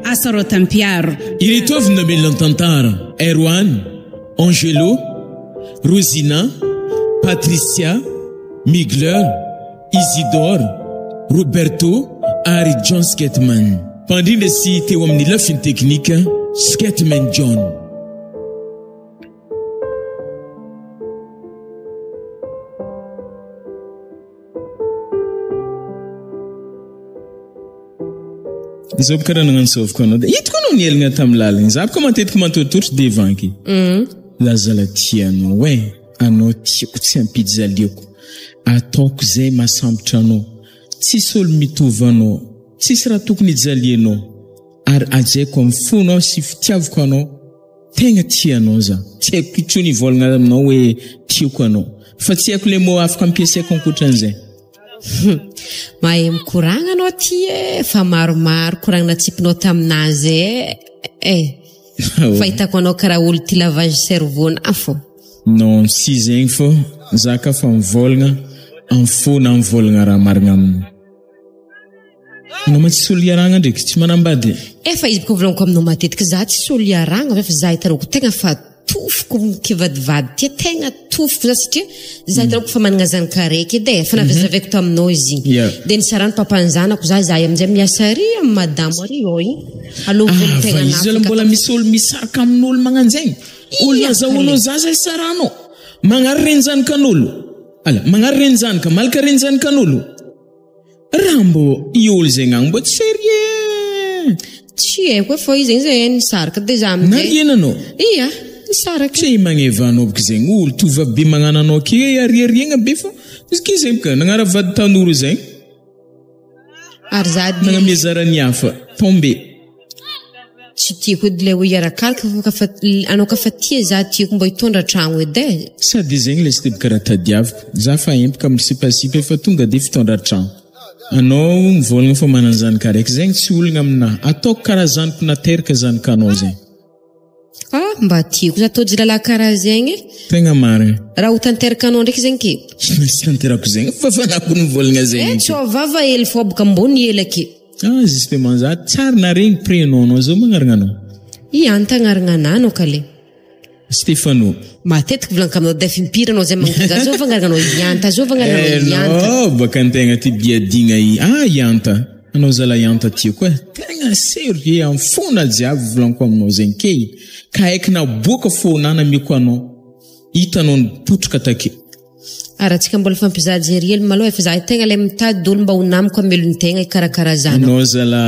Asarotam-piaro. Ireto avy no namelona ny tantara, Erwan, Angelo, Rosina, Patricia, Migler, Isidore, Roberto ary John Skatman. Mpandrindra sy teo amin'ny lafiny teknika, Skatman John. Zao boka raha nagnano sôviko anao de hitako anao nihelagna tamin'ny lalagna. Za boka matetiky mantorotoro de vanky. Lazala tia anao e, anao tiako tsy ampijaliako. Ataoko zay mahasambotra anao. Tsisy olo mitovy anao, tsisy raha tokony hijalianao. Ary hajaiko amin'ny fonao sy fitiavako anao. Tegna tia anao za. Tsy haiko intsony hivolagna aminao hoe tiako anao. Fa tsy haiko le mot afaka ampiasaiko ankoatran'izay. Hum, mahay mikoragna anao ty e, fa maromaro koragna natsipinao taminazy e. Eh, fahitako anao karaha olo tia lavage cerveau na fô. Non, tsy zegny fô za ka fa mivolagna am fo na mivolagna raha marigna aminao. Anao ma tsisy olo iarahagna ndraiky, tsy manambady? Efa izy boka volagniko aminao matetiky za tsisy olo iarahagna fa za hitanao tegna fa tofoko mikivadivady ty tegna tofoko za satria za hitanao fa managna zanaka araiky edy e, fa navezaveko taminao izy igny. Yeah. De nisarahany papan'ny zanako za, za amizay miasa ary amy madamo ary eo igny. Aleo Ah, velon fa tegna izy zala mbola misy olo misaraka amin'olo magnanjegny. Olo nazahoanao zaza isarahanao. Magnary renjanakan'olo. Ala, magnary renjanaka, malaka renjanakan'olo. Raha mbô i olo zegny agny mbô tsy sérieux. Tsy haiko e fô izy zegny zay nisaraka de za amizay. Nariana anao? Ia, nisaraka. Tsy magneva anao boka zegny olo tovovavy be magnano anao ke ariariagna be fô izy ke zegny boka nagnara vady tanora zegny. Ary za de. Magnamia zara ny hafa, tombe. Tsy tiako edy le hoe hiarakaraka fa kafa anao kafa tia za tiako mba hitondra tragno edy e. Sady zegny lesy de karaha tadiaviko, za fa empaka am sipasipa efa tonga de fitondra tragno. Anao mivôlagna fa manan-janaka araiky, zegny tsy olagna aminah, ataoko karaha zanako nateraka zanakanao zegny. Ah mba tiako za tojo lalahy karaha zegny e. Tegna marigna. Raha ho tanterakanao ndraiky zegny ke. Tsy tanterako zegny fa fanahiko nivôlagna zegny. Eh tsô vava hely fô boka ambony elaky. Ah justement za tsary naregny prénom nao zao magnaragna anao. Ihanta agnaragna anah anao kale. Stefano. Matetiky volaniko aminao def impiry anao zay magnontany za zôva agnaragna anao Ihanta zôva agnaragna anao Ihanta. Eh non baka antegna ty biadigna i ah Ihanta anao zala Ihanta tiako eh tegna sérieux am fona jiaby volaniko aminao zegny key ka haiko naboaka fona namiako anao hitanao nipotraka take. Ary atsika mbola fampizaha jery hely maloha efa za tegna le mitady olo mba ho namako hamelon tegna hikarakara zanako. Anao zala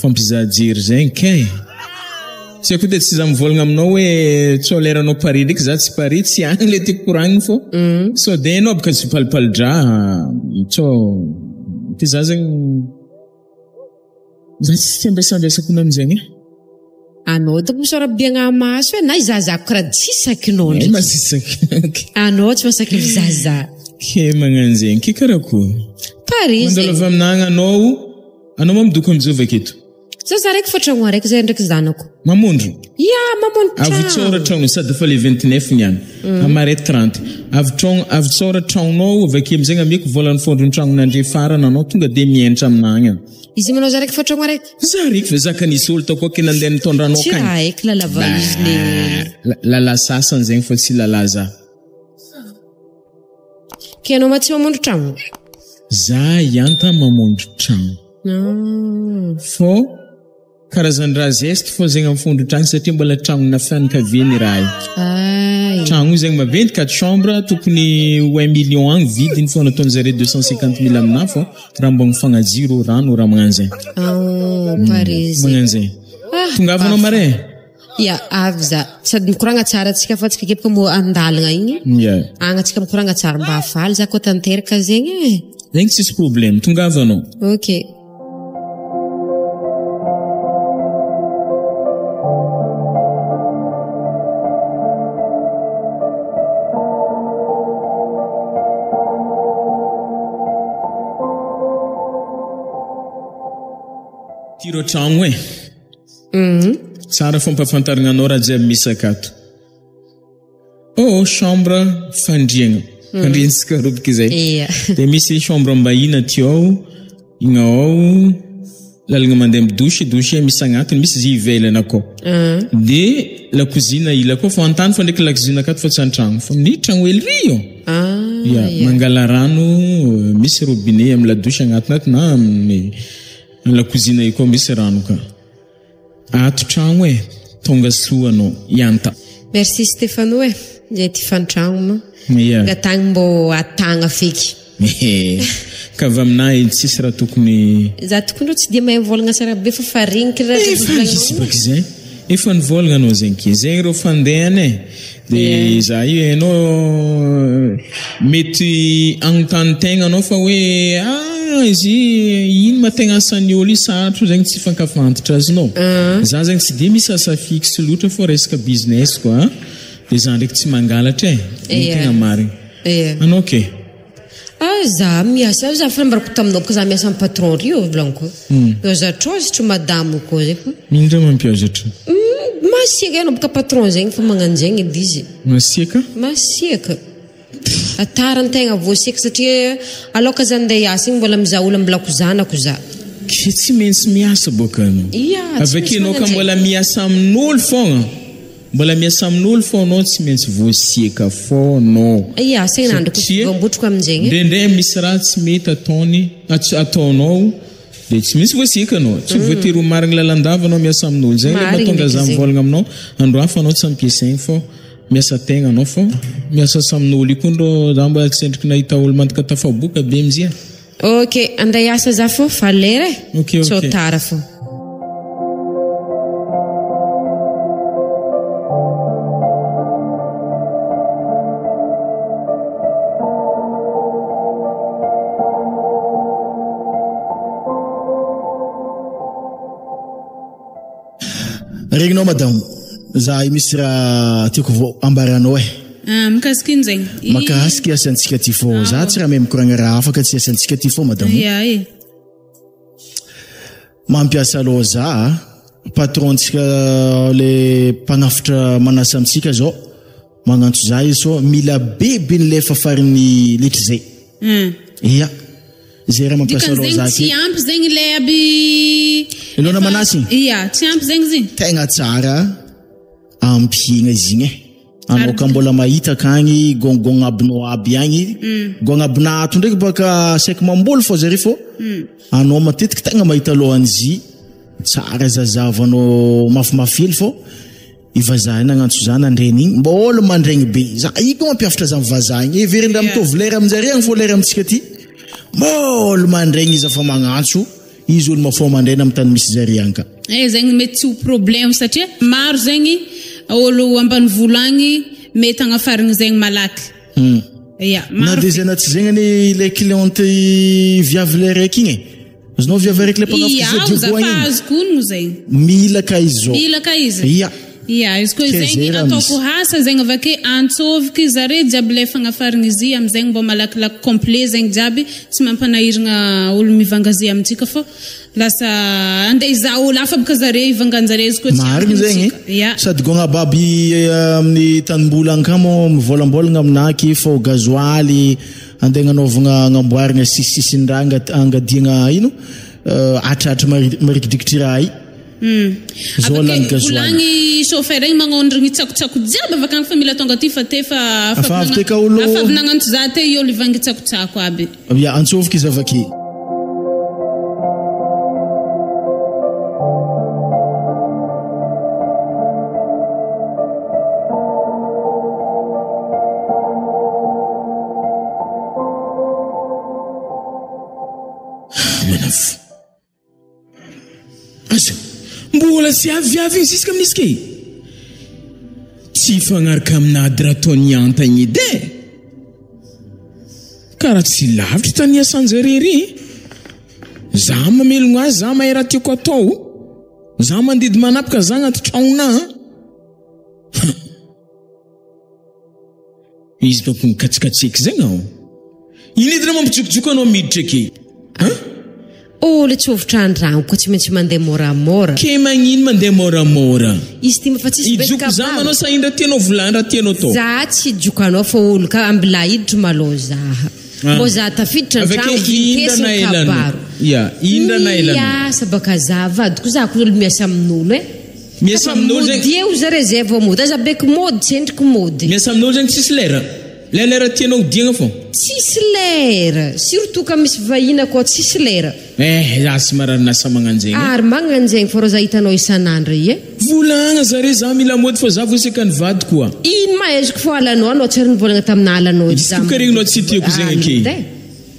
fampizaha jery zegny kay. Tsy haiko de tsy za mivolagna aminao hoe tsao leranao pare ndraiky za tsy pare tsy agny le tiako koragnina fô sao de enao bôka tsy palimpali-draha tsao ty za zegny Za tsy tia ambesambesaky amin'izegny e. Anao dônko misaora biagna maso e na izahazahako karaha tsy sakinao ndraiky. Masisaky. Anao tsy masaky mizahazaha. Ke magnano zegny ke karakory. Pare zegny. Mandalo avy aminah anao, anao ma midoko amizao aketo. Za za raiky fa tragno araiky zay ndraiky zanako. Mamondro. Ya mamondro tragno. Avotsaora tragno sady efa le 29 niany. Amare 30. Avotrao avotsaora tragnonao avake amizay amiako volan'ny fondron'ny tragnon'Andre farany anao tonga de mienitra aminah agny. Izy manao za raiky fa tragno araiky. Za raiky fa za ka nisy olo tao koa ke nandeha nitondra anao Tsy kany. raha haiko lalava izy le. Ba, lala sasany zegny fa tsy lala za. Ke anao ma tsy mamondro tragno? Za ihanta mamondro tragno. Ah. Fô karazan-draha zeste fô zegny amin'ny fondro tragno satria mbola tragnona fianakaviany raha io. Ay. Tragno io zegny maventy quatre chambres tokony ho un million agny vidiny fô nataon'zare 250 mille aminah fô raha mba mifagnajiro rano raha magnano zegny. Ah, pare zegny. Magnano zegny. Ah, Tongava anao marin? Ya, avy za. Sady mikoragna tsara antsika fa antsika kepoka moa andalagna igny. Ya. Agny antsika mikoragna tsara mba faly za koa tanteraka zegny e. Zegny tsisy problème, tongava anao. Ok. Tiro tragno e. Tsara fampahafantarana anao raha jiaby misy akato. Oh, chambre fandriagna. Fandriantsika roboky izay. Ia. Dia misy chambre ambahiny aty ao, igny ao, lalagna mandeha amin'ny douche, douche misy agnatiny, misy izy ivelany akao. Dia lakozina ila koa fa an-tany fa ndraiky lakozina akato fa tsy an-tragno. Fa amin'ny tragno hely ry io. Ah, Ia, ia. mangala rano, misy robinet amin'ny la douche agnatiny ato na amin'ny lakozina io koa misy rano ka. Ato tragno e, tonga soa anao Ianta. Merci Stefano e, zay ty fantragno ma. Ia. Angatagny mbô atagna feky. Ehe. Ka avy aminah edy tsisy raha tokony. Za tokoa ndrô tsy dia mahay mivôlagna tsara be fa fa regniky raha Efa volagnino. izy baka izay. Efa nivôlagna anao zegny ke. Zegny rô fandehany e. De za io hainao mety hagnontany tegna anao fa hoe ah izy ino ma tegna asan'ny olo io sarotro zegny tsy hifankafantatra azonao. Za zegny tsy de misy asa fixe loatra fô resaka business koa de za ndraiky tsy mangalatra e, iny tegna marigny. Anao ke? Ah za miasa, za efa nambarako taminao ka za miasa amin'ny patron ry io volagniko. Miôzatrôzatro madamo koa zegny fa. Ino ndray mampiôzatra? Masiaka anao boka patron zegny fa magnano zegny edy izy. Masiaka? Masiaka. Tara ny tegna voasiaka satria aloka za andeha hiasa igny mbola mizaha olo ambilako zanako za. Ke tsy maintsy miasa boka anao. Ia, tsy Avy maintsy ake anao ka magnano zegny. mbola miasa amin'olo fogna. Mbola miasa amin'olo fô anao tsy maintsy voasiaka fô anao. Ia, saina androko Satria voambotriko amin'izegny. indraindray misy raha tsy mety ataony, ataonao dia tsy maintsy voasiaka anao. Tsy voatery ho marigny lalandava anao miasa amin'olo. Zegny le Marigny mahatonga ndraiky za zegny. mivôlagna aminao andro hafa anao tsy ampiasaigny fô miasa tegna anao fô miasa amin'olo io koa ndrô za mbola tsy endriky nahita olo mandika tafaboaka be amizia. Ok, andeha hiasa za fô fa lera e. Ok, ok. Sao tara fô. Regninao madamo, za io misy raha tiako vo ambaranao e. Ah, mikasika ino zegny? I- Makasika asantsika ty fô. Za tsy raha mahay mikoragna raha hafa ka tsy asantsika ty fô madamo. Ia e. Mampiasa loha za a. Patron-tsika le mpanafotra manasa amintsika zao magnantso za izy sao mila bebe ny lefa farin'ny litry zay. Hmm. Ia. Zay raha mampiasa Dikany loha zegny za tsy ke. ampy zegny ilay aby Ilona efa- manasy igny? Ia, tsy ampy zegny izy. Tegna tsara ampihegna izy igny e. Anao ka mbola mahita akagny gongogna abinao aby agny. Gongna abina ato ndraiky baka saiky mamboly fô zare fô. Anao matetiky tegna mahita lohan'izy tsara zazavanao mafimafy hely fô i vazaha io nagnantso za nandregny igny mbôla mandregny be za io koa mampiavotra za vazaha igny heveriny raha mitovy lera aminjare agny fô lera amintsika aty mbôla mandregny izy afa magnantso izy olo mafô mandraina amin'ny tany misy zare agny ka. Eh zegny mety tsy ho problème satria maro zegny olo ambanivolo agny mety agnafarigny zegny malaky. Ya, Na maro de zay na tsy zegny anie ilay cliente viavy ilay raiky igny e. Azonao viavy araiky ilay mpagnafika Ia, zay za Diogo fa agny igny. azoko onogno zegny. Mila ka izy zao. Mila ka izy. Ia. Ia, izy koa Ke zegny zay raha ataoko misy. asa zegny avake antsovoky zare jiaby le fagnafarigny izy amizegny mbô malakilaky complet zegny jiaby tsy mampanahiragna olo mivanga amintsika fô lasa andeha hizaha olo hafa bôka zare hivanganjare izy koa tsy ampy Marigny zegny. amintsika. Ia. Sady gogna baby amin'ny tanimbola agny ka moa mivolambolagna aminaky fô gazoaly andeha agnanaovagna agnamboaragna sisisisin-draha anga- angadiagna ino atratra marikidrikitry raha i. Zao Avake lany gazoaly. volagny chauffeur igny magnondrigny tsakotsako jiaby avy akagny fa mila tonga aty fa te fa Afa avy te ka olo- afa avy nagnantso za te io olo hivangy tsakotsako aby. Ia, antsofoky izy avake. Manafo. Aza. Mbola tsy aviavy igny jusqu'à amin'izy ke. Tsy hifagnaraka amin'ady raha ataony antagny edy e. Karaha tsy lavitra tany iasanjare ry. Za mamelogno azy, za mahay raha tiako atao. Za mandidy manapaka, za agnaty tragnona. Izy bako mikatsikatseky zegny aho. Ino edy raha mampijokojoko anao miditra ake? Hein? Oh. Olo tsy hovitra andragno koa tsy maintsy mandeha moramora. Ke magnino mandeha moramora? Izy ty fa tsisy be Hijoko za manao sa ino raha tianao volagny raha tianao atao? Za tsy hijoka anao fa olo ka ambila hiditry malôha za. Mbô za tafiditra Avy ake antragno indra vinkesiny na elanao. kabaro. Ya, indra na elanao. Miasa baka za vadiko za ko olo miasa amin'olo e. Miasa Kafa amin'olo zegny. mody eo zare zay vao mody. Aza beky mody tsy endriky mody. Miasa amin'olo zegny tsisy lera. Le lera tianao hodiagna fô. Tsisy lera. Surtout ka misy vahiny akao tsisy lera. Eh, za tsy marary nasa magnanjegny e. Ary magnanjegny fô rô za hitanao isan'andro i e. Volagna zare za mila mody fa za voasekan'ny vadiko a. Ino ma eziko fô alanao anao tsy ary nivolagna tamina alanao edy za Izy koa regninao tsy tiako zegny ake. Alina e.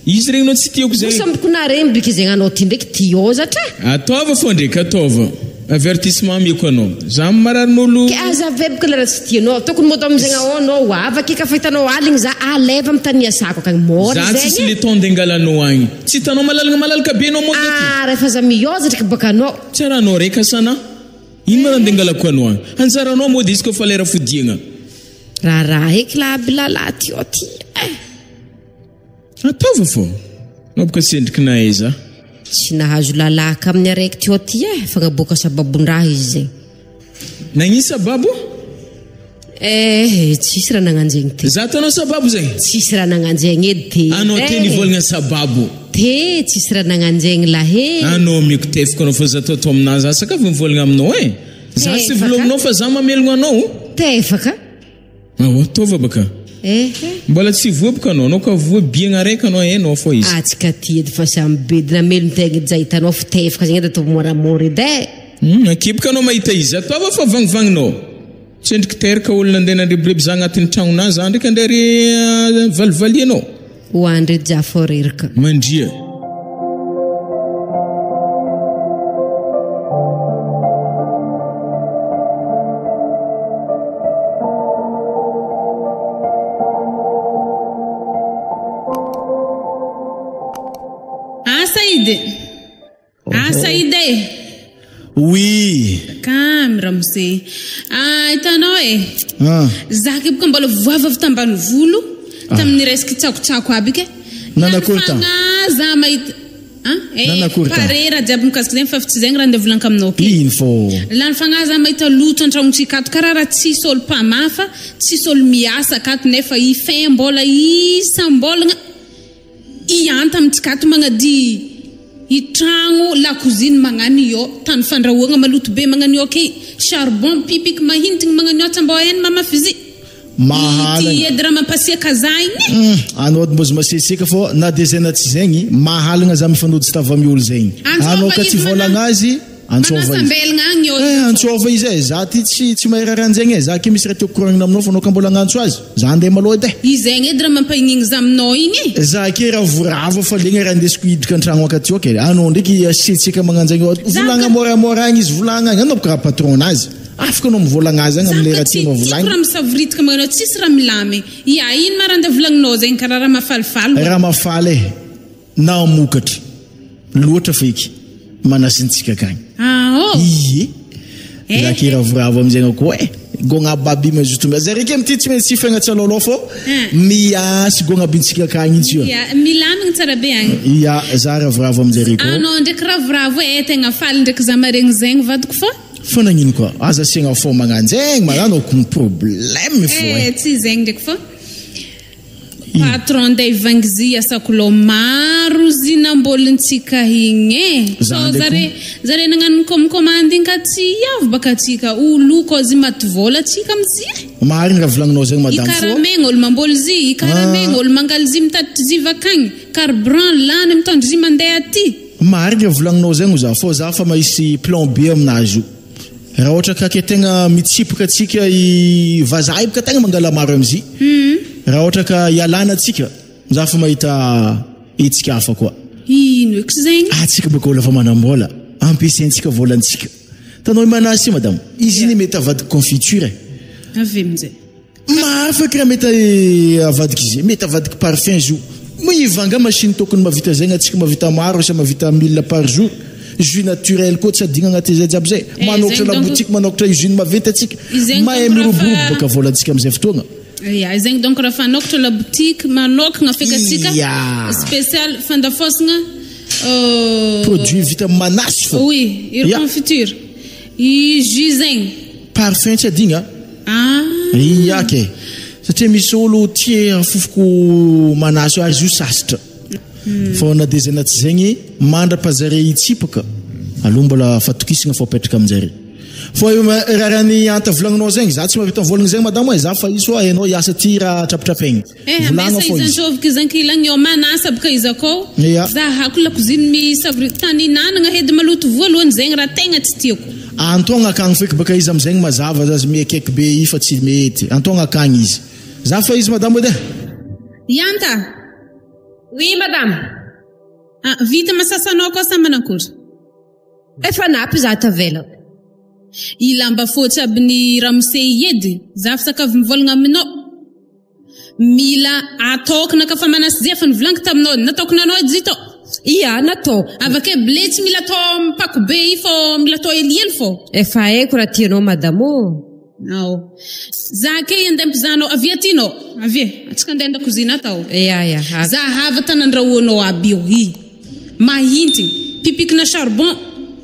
Izy regninao tsy tiako zegny. Osamboko nare mibika zegny anao ty ndraiky tiozatra. Ataova fô ndraiky ataova. Avertissement ameko anao. Za mararin'olo. Ke aza aveboko le raha tsy tianao. Tokony mody amizegny ao anao ho avy ake ka fa hitanao aligny za aleva amy tany iasako akagny. Môry Za tsisy zegny le e. temps nde angalanao agny. Tsy hitanao malalagna malalaka be anao mody aty. Ah refa za miôza ndraiky baka anao. Tsy raha anao reka sana. Ino ma raha nde angalako anao agny. Anjaranao mody izy koa fa lera fodiagna. Raharaha eky la aby lalahy ty ao ty eh. Ataova fô. Anao boka tsy endriky nahay za. Tsy nahazo lalaka amin'ny araiky teo aty eh, fagnaboaka sababon-draha izy zegny. Nagnino sababo? Eh, tsisy raha nagnanjegny te. Za ataonao sababo zegny? Tsisy raha nagnanjegny edy te. Anao te nivolagna sababo. Te, tsisy raha nagnanjegny lahy. Anao ameko tefiko anao fa za atao atao aminahy za sakafo mivolagna aminao eh. Za tsy volagninao fa za mamelogna anao. Tefaka. Ao ataova baka. Ehe. Mbola tsy voa boka anao, anao ka voa biagna araiky anao hainao fô izy. Atsika aty edy fa samy bedy namelon-tegna edy za hitanao fa tefaka zegny edy atao moramora edy e. Hum, akepoka anao mahita izy, ataova fa vangivangинao. Tsy endriky teraka olona andeha nandrebireby za agnatin'ny tragnonà za ndraiky andeha re valivalianao. Ho andry edy za fô reraka. Mandria. Ah Saïd. Ah Saïd e. Oui. Kamy ramose. Ah hitanao e. Ah. Za ke boka mbola voava avy tambanivolo tamin'ny resaky tsakotsako aby ke. Nanakory ta? Nana za mahita Ah, eh, Nanakory ta? pare raha jiaby mikasika zegny fa tsy zegny raha andeha volaniko aminao ke. Ino fô? Lany fagnahy za mahita loto an-tragnontsika ato karaha raha tsisy olo mpamafa, tsisy olo miasa akato nefa i fin mbola isam-bolagna i anta amintsika ato magnady i tragno lakoziny magnano io, tany fandrahoagna maloto be magnano io ke, charbon pipiky mahintigny magnano io tsy mbô hainy mamafy izy. Mahalagna. Ity edy raha mampasiaka za igny e. Hum, anao edy mbozy masesieka fô na de zay na tsy zegny, mahalagna za mifanody tava amy olo zegny. Anao ka tsy vôlagna azy, antsôva izy. Manasambelagna agny eo Eh, antsôva izy e, za ty tsy tsy mahay raha rahanjegny e, za ke misy raha tiako koragnina aminao fa anao ka mbola agnantso azy, za andeha malôha edy e. Izegny edy raha mampahignigny za aminao igny e. Za ke ravoravo fa legna raha indesiko hiditra antragno akaty ok, anao ndraiky asiatsiaka magnanjegny eo, volagna môramôra agny izy, volagna agny, anao boka raha patron-nazy, afaka anao mivolagna azy agny Za amy ka lera tsy tianao tiako volagnina. raha misavoritaka magnano tsisy raha milamy. Ia, ino ma raha andeha volagninao zegny karaha raha mahafalifaly ho'a. Raha mahafaly e, na hamokatra loatra feky manasintsika akagny. Ah oh. Ie. Eh. Za ke ravoravo amizegny koa e. Gogna aby mazoto miasa. Zare ke amity tsy maintsy fifaigna tsy aloaloha fô miasy gogna abintsika akagny itsy io. Ia, milamigny tsara be agny. Ia, za ravoravo amizare koa. Anao ndraiky ravoravo e, tegna faly ndraiky za maregny zegny vadiko fô. Fa nagnino koa? Aza asiagna fô magnanjegny, magnano ko problème fô Eh, e. tsy zegny ndraiky fô. Patron ndeha hivangy iasako lô maro zy nambolintsika igny e. Za So ndraiky zare zare nagnano commande igny ka tsy avy baka atsika olo koa zy maty vola atsika amzy e. Marigny raha volagninao zegny madame fô. Ikaramegna olo mamboly zy, ikaramegna olo mangaly zy mitatitry zy vakagny, carburant lany mitondry zy mandeha aty. Marigny raha volagninao zegny za fô za fa mahisy plan B aminazy io. Raha ohatra ka ke tegna mitsipaka atsika i vazaha io ka tegna mangala maro amzy. Raha ohatra ka ialana atsika, za fa mahita hetsika hafa koa. Ino eky zegny? Atsika baka olo fa manam-bola, ampiasaintsika volantsika. Tanao i Manasy io madame, izy iny mety avadiky confiture e. Avy amin'izay. Mahafaky raha mety avadiky izy, mety avadiky parfum izy io. Mivanga machine tokony mahavita zegny atsika mahavita maro sa mahavita 1000 par jour. Jus naturel koa tsy adigna agnaty zay jiaby zay. Eh, Manokatra zegny la donc boutique, manokatra usine maventy atsika. Izegny Mahay donc raha miroborobo fa- baka volantsika amizay fotoagna. Ya, zegny donc raha fanokatra la boutique, manokagna feky atsika. Ya. Spécial fandafosagna. Produit vita amin'ny manasy fô. Oui, iry Ya. confiture. I jus zegny. Parfum tsy adigna a. Ah. Ia ke. Satria misy olo tia fofoko manasy io ary izy io sasitra. Fa na dia izay na tsy zegny, mandra-pazare hitsipaka, aloha mbola fatokisagna fô apetraka aminjare. Fô raha ny anta volagninao zegny, za tsy mahavita mivolagna zegny madamo e, za fa iso a enao hiasa ty raha trapitrapaigny. Eh, Volagna ambesa fô izy izy. antsôviko izy ankilagny eo manasa boka izy akao. Ia. Zahako lakoziny misavory tany hinanagna edy maloto voalohany zegny raha tegna tsy tiako. Antogna akagny feky baka izy amizegny mazava za azy miekaiky be i fa tsy mety. Antogna akagny izy. Za fa izy madamo edy e. Ianta! Oui madame. Ah, vita masasanao koa sa manankory? Efa napy za tavela. I lamba fotsy aby ny ramose i edy, za fisaka avy mivolagna aminao. Mila atokana ka fa manasy zay efa nivolaniko taminao, natokana anao edy zay tao. Ia, natao. Avake blé tsy mila atao mipako be i fô mila atao helihely fô. Efa haiko raha tianao madame ô. Ao. Za ke andeha mpizahanao, avia aty nao. Avia, antsika andeha an-dakozina atao. Ia, ia. Avy. Zahava tanandrahoanao aby io, i. Mahintigny, pipikina charbon,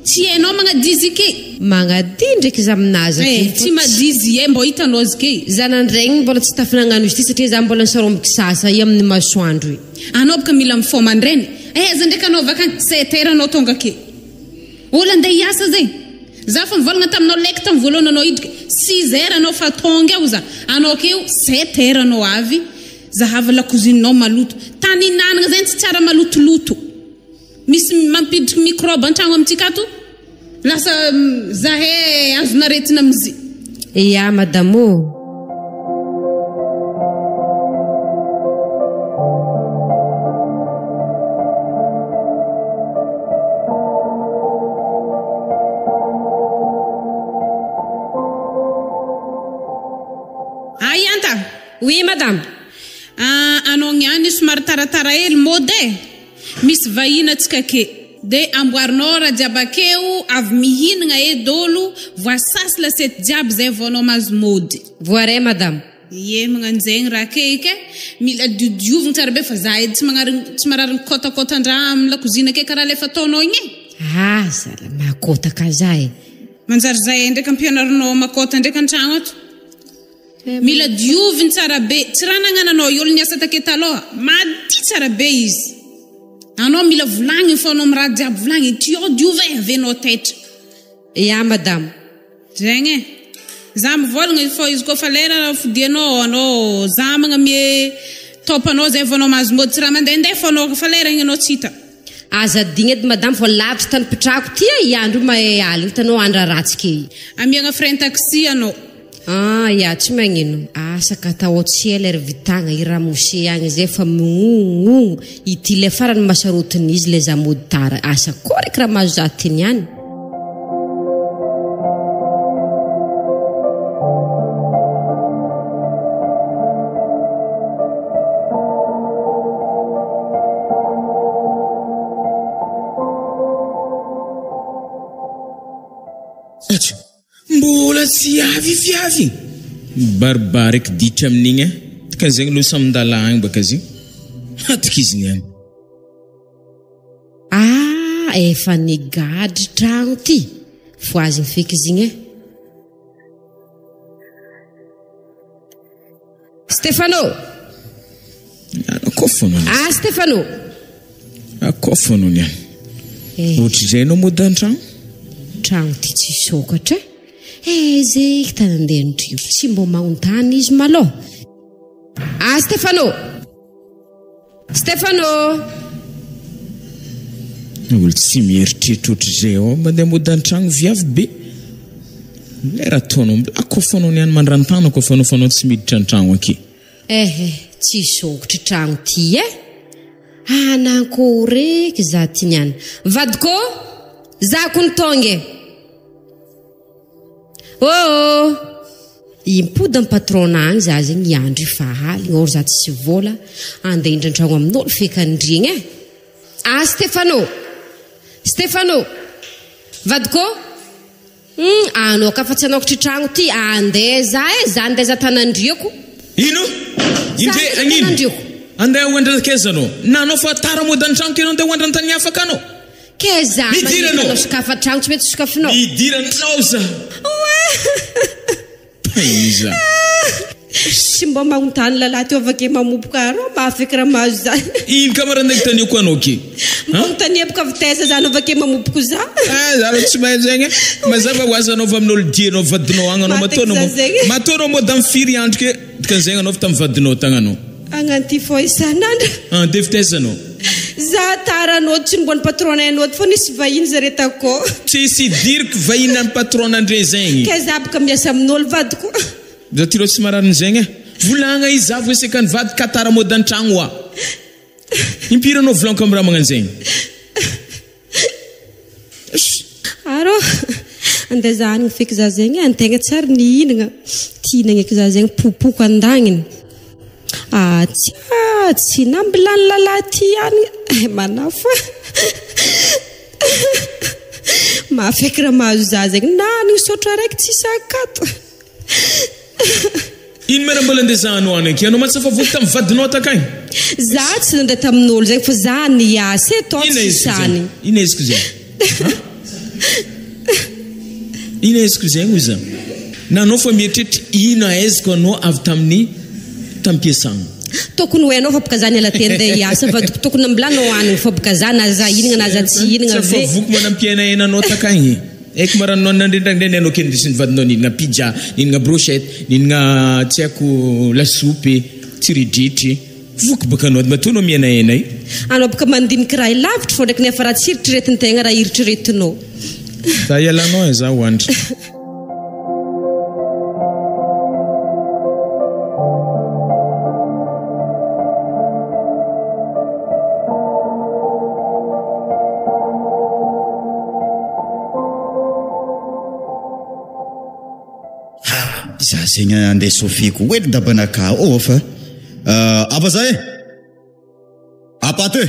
tsy hainao magnadia izy ke. Magnadia ndraiky za aminazy aty. Eh, tsy madia izy e, mbô hitanao izy ke. Za nandraigny mbola tsy tafinagnano izy ty satria za mbola nisaromboky sasa i amin'ny masoandro i. Anao boka mila mifoha mandraigny, aiza ndraiky anao avakagny, sept heures anao tonga ake. Olo andeha hiasa zegny. Za fa nivolagna taminao laiky tamin'ny voalohany anao hiditra, six heures anao fa tonga eo za, anao akeo sept heures anao avy. Zahava lakozinao maloto. Tany hinanagna zegny tsy tsara malotoloto. Misy mampiditry microbe antragno amintsika ato, lasa zahay azon'aretina amzy. Ya madame ô. Ay anta. Oui madame. Ah anao niany somary taratara hely mody e! Misy vahiny atsika ake. De amboarinao raha jiaby akeo avy mihinagna edy olo, voasasy lasiety jiaby zay vao anao mahazo mody. Voaray madame. Ie magnanjegny raha ake eky e! Mila diodiovigny tsara be fa za edy tsy magnarigny tsy marary mikôtakôtan-draha amy lakozina ake karaha le fataonao igny e! Ah zala makôtaka za e! Manjary zay ndraiky ampianarinao makôta ndraiky antragno ato. Mila dioviny tsara be, tsy raha nagnananao olo niasa take taloha, madio tsara be izy. Anao mila volagniny fô anao miraha jiaby volagniny, tuyau diovy e, avenao taitra. Ya madame. Zegny e. Za mivolagna fô izy koa fa lera fodianao anao za magnamie top anao zay vao anao mahazo mody, tsy raha mandehandeha fô anao fa lera igny anao tsy hita. Aza adigna edy madame fa lavitry tany pitrahako ty e, i andro io mahay aligny hitanao andra ratsy ke. Amiagna frein taxi anao. Ah ya tsy magnino. Asa ka atao tsy ela ry vitagna i ramose agny zay fa mignognogno ity le farany masarotiny izy le za mody tara asa koa reky raha mahazo za ty niany. Atsa, mbola tsy avy viavy e! Mibaribariky ditra amin'igny eh! Ka zegny loha samy ndala agny baka zegny. Hatoky izy niany. Ah, efa nigadry tragno ty. Fohazigny feky izy igny eh. Stefano! Akôfo anao. Ah, Stefano! Akôfo anao niany. Eh. Ohatr'izay anao mody an-tragno? Tragno ty tsy sokatra eh. Eh, zeky tany andehan'drio. Tsy mbô magnontany izy malôha. Ah, Stefano! Stefano! Olo tsy mieritreritra ohatr'izay ao mandeha mody an-tragno viavy be. Lera ataonao mbola akôfanao niany mandrantanako afanao fanao tsy miditra an-tragno aky. Eh eh, tsy sokotry tragno ty eh. Ananko reky za ty niany. Vadiko, za kony tonga eh. Oh oh! Impody am patron agny za zegny hiandry fa aligny or za tsisy vôla andeha hindran-tragno amin'olo feky andriagna eh. Ah Stefano! Stefano! Vadiko! Hum, anao ka fa tsy anao kitritragno ty, andeha za eh, za andeha za tanandriako. Ino? Za Indre andeha agnino? tanandriako. Andeha ho andra kaiza anao? Na anao fa tara mody an-trano ke anao andeha ho andra an-tany hafa ka anao? Kaiza Midira manirina anao. anao sokafa tragno tsy mety sokafinao. Midira anao za. Taiza. Tsy mba magnontany lalahy teo avake mamoboka arô mafy eky raha mahazo za. Ino ka marina nagnontaniako anao ke? Magnontania boka avy taiza za anao avake mamoboko za. Ah za aloha tsy mahay zegny e. Mazava ho azy anao avy amin'olo dianao vadinao agny anao matoa anao matoa anao mody amin'ny firy andro ke dikan'izegny anao avy tamin'ny vadinao tagny anao. Agnano ty fô isan'andro. Ah de avy taiza anao? Za tara anao tsy nomboan'ny patron-nay anao ty fô nisy vahiny zare takô. Tsisy idiriko vahiny an'ny patron-nandre zegny. Kay za boka miasa amin'olo vadiko. Za ty rô tsy marary zegny e. Volagna izy za voeseka ny vady ka tara mody an-tragno oa. Impiry anao volaniko am raha magnano zegny. Arô, andeha zahanigny feky za zegny e, antegna tsy ary nihinagna, ty hihinagna eky za zegny popoko andagniny. Ah tsia, tsy nambilany lalahy ty ihany, eh manafa. Mafy eky raha mahazo za zegny, na ny sotro araiky tsisy akato. Ino ma raha mbola andezahanao any akia? Anao mantsy efa voky tamin'ny vadinao takagny. Za tsy nandeha tamin'olo zegny fa za niasa e, tao Ina tsy eziko sany. zegny? Ina eziko zegny? Ha? Ina eziko zegny hoy za? Na anao fa mieritreritra ino ahaiziko anao avy tamin'ny tampiasagna? Tokony ho hainao fa boka za niala teny ndeha hiasa vadiko tokony nambilanao hanigny fa boka za na za hihinagna na za tsy hihinagna Tsy ve? efa voky manampiainaina anao takagny. Haiko ma raha nandrindrandrindra anao kely ndesin'ny vadinao nihinagna pizza, nihinagna brochette, nihinagna tsy haiko lasopy, tsiridritry. Voky baka anao matoa anao mihenahena io. Anao baka mandiniky raha ilavitry fô ndraiky nefa raha tsy eritreretin-tegna raha eritreretinao. Za ialanao e za hoandry. Ha, za zegny andeha Sofia-ko hely dabanakahy ô fa Ava za e! Apato e!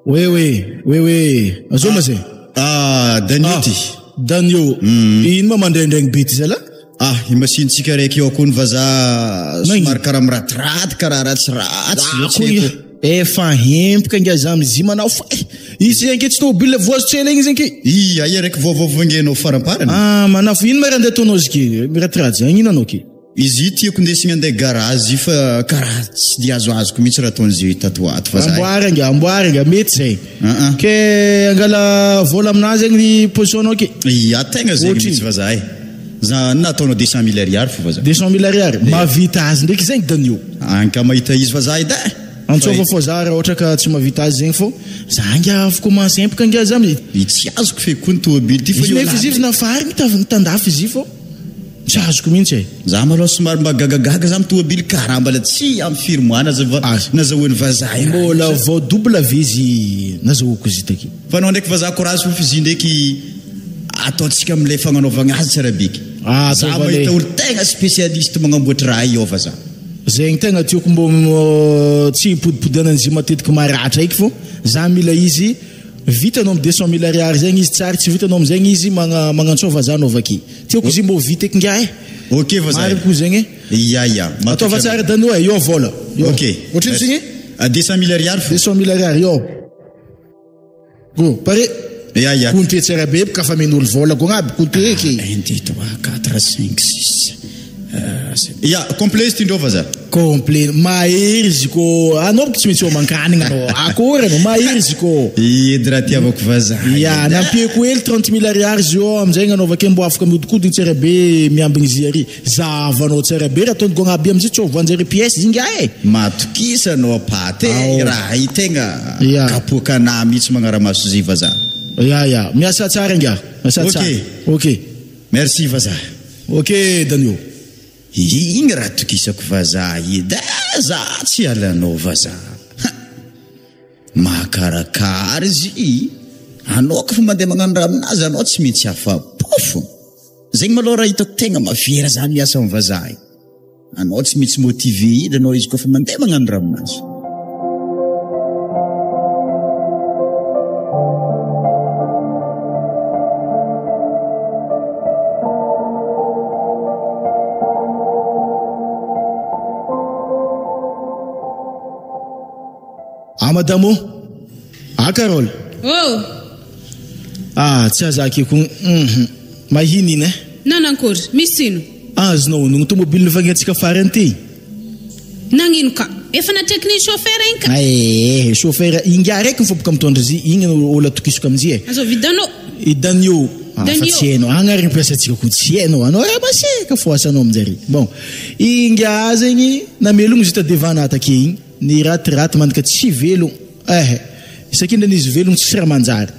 Oui oui, oui oui, azao ma zay? Ah, Danio ty. Danio, ino ma mandraindraigny be ty zalahy? Ah, i machine-tsika raiky io akoho ny vazaha somary karaha miratiraty, karaha ratsiratsy zao tsy haiko. Efa hempoka ingahy za mizi manao fa eh! Izy anke tsy tômôbile voazo tsy ela igny izy anke. Ia, ia raiky vaovao voaingenao faramparany. Ah, manafo ino ma raha andeha ataonao izy ke? Miratiraty zay, ino anao ke? Izy io tiako ndesigna andeha garage io fa karaha tsy dia azoazoko mihitsy raha ataon'izy io tato ho ato fa za. Amboary angaha, amboary angaha, mety zay. Ah ah. Ke angala vola aminazy zegny ny position-nao ke? Ia, tegna zegny Ohatrino? mihitsy vazaha e. Za nataonao 200 mille ariary fo vazaha. 200 mille ariary? Mahavita azy ndraiky zegny Danio. Anka mahita izy vazaha edy eh. Antsova fô za raha ohatra ka tsy mahavita azy zegny fô za angaha avy commence empaka angaha za mi. Tsy azoko feky koa ny tomobil ty fa Izy io nefa izy lahy. io nafariny tandafy izy io fô tsy azoko mihitsy e. Za malôha somary mba gagagaga za amin'ny tomobil karaha mbala tsy ampy firy mois naza- nazahoan'ny vazaha io. Mbola vao double ve izy nazahoako izy take. Fa anao ndraiky vazaha courage fo f'izy ndraiky ataontsika amin'ilay fagnanaovagna azy tsara beky. Ah, Za ataova mahita le. olo tegna spécialiste magnamboatra raha io vazaha. Zegny tegna tiako mbô tsy hipodipodiana an'izy matetiky maratra eky fô za mila izy vita anao am 200 mille ariary zegny izy tsary tsy vita anao amizegny izy magna magnantsô vazaha anao avake tiako izy mbô vita eky ngiahy e. Ok vazaha Marina koa zegny e. Ia ia. Ataova Matoky tsara anao. Dano e, io vola. Io. Ok. Ohatrino zegny? 200 mille ariary fô. 200 mille ariary io. Go, pare. Ya, ya. Compter tsara be ka fa men'olo vola go agnaby, compter eky. 1, 2, 3, 4, 5, 6, 7. Ya, complet izy ty ndrô vazaha. Complet, mahery izy kô. Anao boko tsy maintsy homan-kanigna anao. Akory anao, mahery izy kô. Edy raha tiavako vazaha. Ya, nampiako hely 30 mille ariary izy io amizay agnanaovako hoe mbô afaka mihodikodigny tsara be miambigny izy ary. Zahavanao tsara be raha ataony gogna be amizay tsy voanjary pièce izy ingahy e. Matokisa anao paty e, Ao. raha i tegna Ya. kapoaka anah mihitsy magnaramaso zay vazaha. Ya ya, miasa tsara ingahy, miasa Ok. tsara. Ok. Merci vazaha. Ok Danio. Igny raha tokisako vazaha edy eh, za tsy hialanao vazaha. Ha. Mahakarakara izy. Anao kofa mandeha magnano raha aminazy anao tsy maintsy afa-po fô. Zegny malôha raha hitako tegna mavera za miasa amin'ny vazaha io. Anao tsy maintsy motivé edy anao izy koa fa mandeha magnano raha aminazy. Ah madame ô! Ah Carole! Oh! Ah tsy azakeko hum mahina iny eh! Nanankory? Misy ino? Azonao onogno tomobile nivangiantsika farany ty? Nagnino ka? Efa natreky ny chauffeur igny ka! Eh chauffeur ingahy raiky mifoboka mitondra izy igny no olo atokisako aminjy eh! Azovy Danô! I Danio! Ah fa tsy hainao, agny ary ny mpiasantsika koa tsy hainao, anao raha masiaka fo asanao aminjare. Bon, ingahy zegny namelogno izy tadevana take igny. Ny raty raty mandika tsy velogno eh Isakindrany izy velogno tsisy raha manjary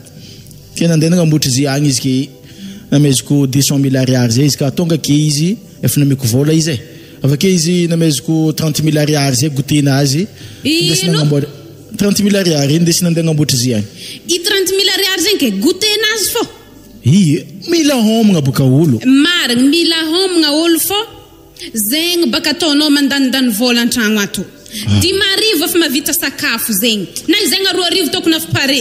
Ke nandeha nagnamboatra izy agny izy ke nameziko 200 mille ariary zay izy ka tonga ke izy efa nameko vola izy eh Avake izy nameziko 30 mille ariary zay goûter nazy indesy Ino? nagnamboatra 30 mille ariary indesy nandeha nagnamboatra izy agny. I 30 mille ariary zegny ke goûter nazy fô. Ie, mila homagna boka olo. Marigny, mila homagna olo fô. Zegny baka ataonao mandanindany vola antragno ato. 5000 efa mavita sakafo zegny. Na izegny 2000 tokony efa pare.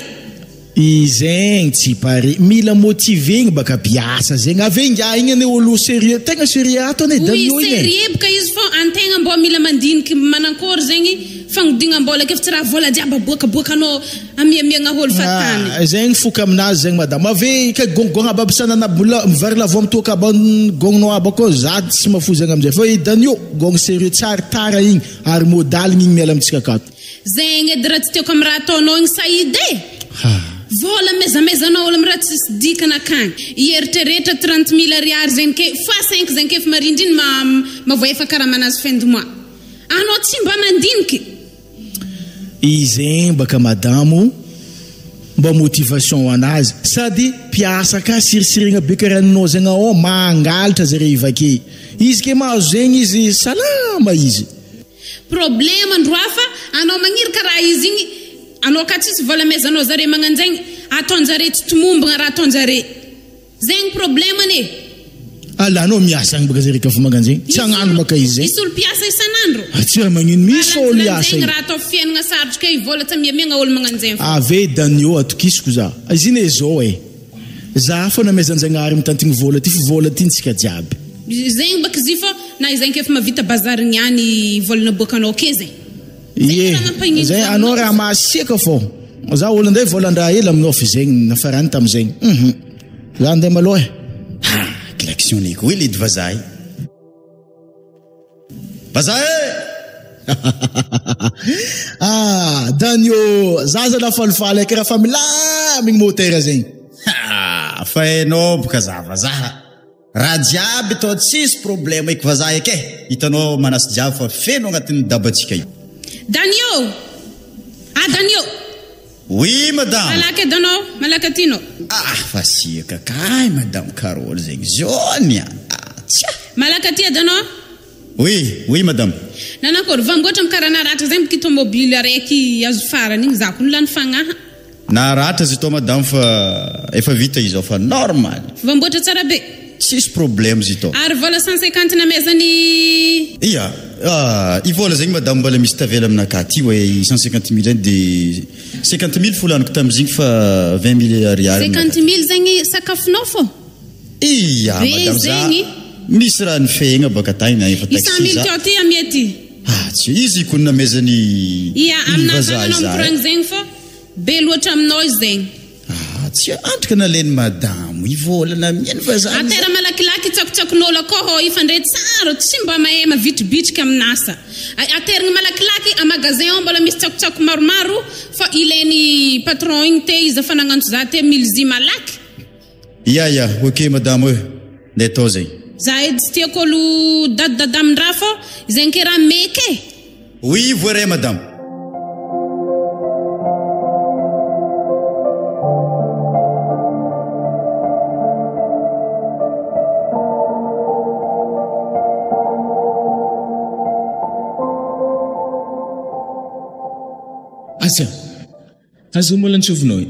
Izegny tsy pare. Mila motivegny baka mpiasa zegny. Ave ingahy igny anie olo serieux, tegna serieux ato anie Oui Damio igny e. serieux boka izy fô antegna mbô mila mandiniky manankôry zegny fagnodignam-bola ke fa tsy raha vola jiaby aboakaboakanao Amiamiagna olo fahatany. Ah, zegny foka aminazy zegny madama. Ave kay gongogong aby aby sanana mbola mivary lavo am toaka aby gongonao aby akao za tsy mahafoy zegny amizay fa i Danio gong serieux tsary tara igny ary modaligny igny miala amitsika akato. Zegny edy raha tsy tiako am raha ataonao igny Saïd e! Ha. Vola amezamezanao olo am raha tsisy dikany akagny. Hieritreretra 30 mille ariary zegny ke fois cinq zegny ke efa marindriny ma mavoefa karamanazy fin du mois. Anao tsy mba mandiniky. Izegny baka madamo mba motivation ho anazy sady mpiasa ka sirisirigna be karaha ninao zegny ao mangalatra zare ivake izy ke mahazo zegny izy salama izy. Problème andro hafa anao magniry karaha izy igny anao ka tsisy vola amezanao zare magnanjegny ataonjare tsy tomombagna raha ataonjare. Zegny problème-ny e! Ala anao miasa agny baka zay reka fo magnanjegny tsy hagnano baka izy zegny. Hisy olo mpiasa isan'andro? Ah, tsy raha magnino misy olo hiasa Zegny raha atao fiainagna sarotro kay vola tsy amiamiagna olo magnanjegny fô. Ave Danio atokisiko za. Izy ine zao e. Za fô namezan-jagnahary mitantigny vola ty fo vola ty ntsika jiaby. Zegny baka izy fô na izegny k'efa mahavita bazary niany vola naboakanao ke zegny. Ie, zay anao raha mahasiaka fô. Za olo ndeha volan-draha ela aminao fa zegny nafarany tamizegny. Hum. Za ndeha malôha e. Ha, klaxonner-ko hely edy vazaha e. Vazaha e! Ah, Danio, za zala falifaly eky raha fa milamigny moteur zegny. Ha, fa hainao boka za vazaha. Raha jiaby tô tsisy problème eky vazaha eky e! Hitanao manasy jiaby fa feno agnatin'ny dabantsika io. Dany ô! Ah Dany ô! Oui madame! Malaky edy anao, malaky aty nao. Ah fa siaka kay madame Carole zegny zao niany ah tsia! Malaky aty edy anao. Oui, oui madame. Nanakôry, vamboatra am karaha naratra zegny boky tomobile araiky azo farany igny, za ko nilany fagnaha. Naratra izy tao madame fa efa vita izao fa normal. Vamboatra tsara be. Tsisy problème izy tao. Ary vola 150 namezany. Ia, i vola zegny madame mbola misy tavela aminakahy aty oe i 150 mille igny de 50 mille fo laniko tamizigny fa 20 mille ariary aminakahy. 50 mille zegny sakafonao fô? Ia Be madame za zegny. misy raha nifehegna baka tagny na efa I taxi 100 mille za. teo aty amy aty. Ah tsy izy kony namezany Ia, i aminahy vazaha anao izahay. mikoragny zegny fô be loatra aminao izy zegny. Ah tsy antrika naleny madamo i vola namiany vazaha Atera izahay. malakilaky tsakotsakon'olo akao hô ifandray tsara tsy mba mahay mavitribitrika amin'asa. Aterigny malakilaky a magasin ao mbola misy tsakotsako maromaro fa ilainy patron igny te izy efa nagnantso za te milzy malaky. Ya ya ok madame eh ndeha atao zegny. Za edy tsy tiako olo dadidadamin-draha fô zegny ke raha meka e. Oui voirais madame. Aza. Aza mbola antsovinao e.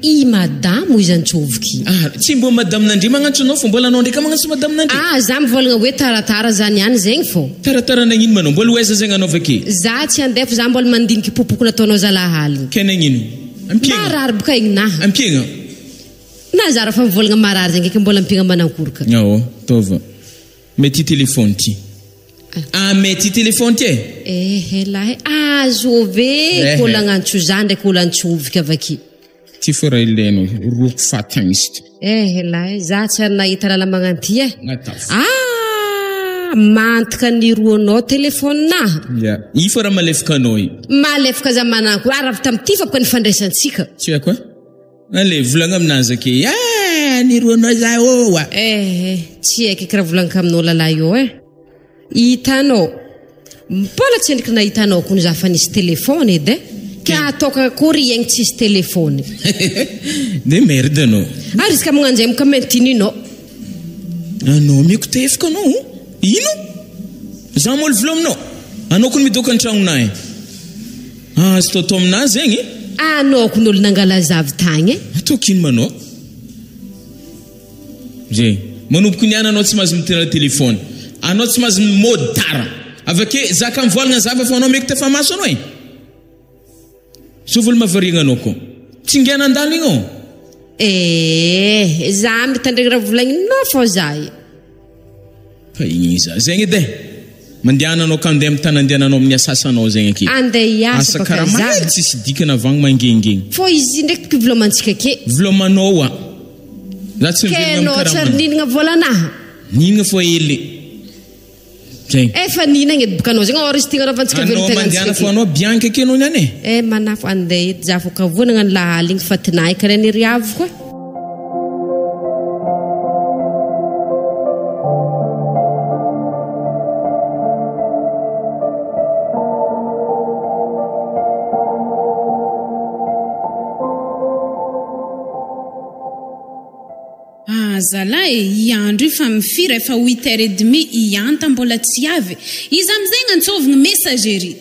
I madamo izy antsoviky. Ah, tsy mbô madame Nandria magnantso anao fô mbola anao ndraiky magnantso madame Nandria. Ah, za mivolagna hoe taratara za niany zegny fô. Taratara nagnino manao? Mbola ho aiza zegny anao avake? Za tsy handeha fô za mbola mandiniky popoko nataonao zalahy aligny. Kay nagnino? Ampiagna. Marary boka igny naha. Ampiagna. Na zara fa mivolagna marary zegny eky mbola ampiagna manankoroka. Ao, taova. Mety téléphone ty. Ame ty téléphone ty e. Ehe lahy azovy e k'olo agnantso za ndraiky olo antsoviko avake. Ty fo raha ilainao, roko faty agny izy ty. Ehe lahy, za tsy ary nahita lala magnanty e. Natafo. Ah! Mantaka ny roanao téléphone-naha. Ya. Io fo raha malefaka anao io. Malefaka za mananko, ary avy tamin'ity fa boka nifandraisantsika. Tsy haiko a. Allez, volagna aminazy ake. Ah, ny roanao za ô a. Ehe, tsy haiko eky raha volagniko aminao lalahy io e. Hitanao, mbola tsy endriky nahita anao kony za fa nisy téléphone edy e. Ka ataoko akory hiaigny tsisy téléphone. De merde anao. Ary izy ka magnanjay mka maintininao. Anao omeko tefika anao o. Ino? Za moly vola aminao. Anao kony midoka an-tragnonay. Azo atao atao aminazy zegny e. Anao kony olo nangala za avy tagny e. Ataoko ino manao? Zegny. Manomboka niany anao tsy mahazo mitondra téléphone. Anao tsy mahazo mimody tara. Avake za ka mivoalagna zava fa anao meko tafamaso anao e. Zovy olo mahavariagna anao ko. Tsy ngia nandalo igny ô. Eh, za mitandregny raha volagninao fô za e. Fa iza zegny edy e. Mandehana anao ka andeha amy tany andehananao amin'ny asasanao zegny ake. Andeha hiasa Asa baka karaha za. mahery tsisy dikany avagny mangengegny. Fô izy ndraiky toky vlomantsika ke. Vlomanao a. Za tsy Ke miverina amy anao tsy ary karamana. nihinagna vôlanaha. Nihinagna fô hely. Zegny. Efa nihinagna edy boka anao zegny or izy ty agnanaovantsika Anao velon-tegnantsika mandehana ke. fô anao bianca ake anao niany e. Eh manafo andeha edy za fô ka voa nagnano lahaly igny fa tinahy karaha niriaviko e. Ah zalahy e, i andro io fa mifira efa huit heures et demi i Anta mbola tsy avy e. Iza amizay gn'antsovigny messagerie.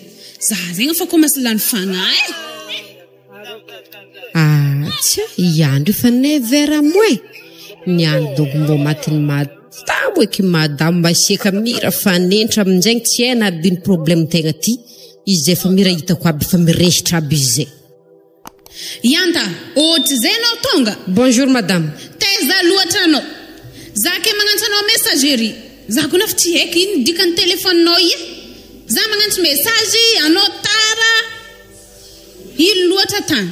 Za zegny efa commence lany fagnahy e. Ah tsia, i andro io fa neuf heures moins. Niany doko mbô matin'ny madamo eky madamo masiaka mira fanenitra aminjegny tsy hay na aby ino problème tegna ty. Izy zay efa mira hitako aby efa mirehitra aby izy zay. Ianta, ohatr'izay anao tonga? Bonjour madame. Taiza loatra anao? Za ke magnantso anao messagerie. Za koa nefa tsy haiko ino dikan'ny téléphone-nao ia. Za magnantso message, anao tara. Ino loatra tany?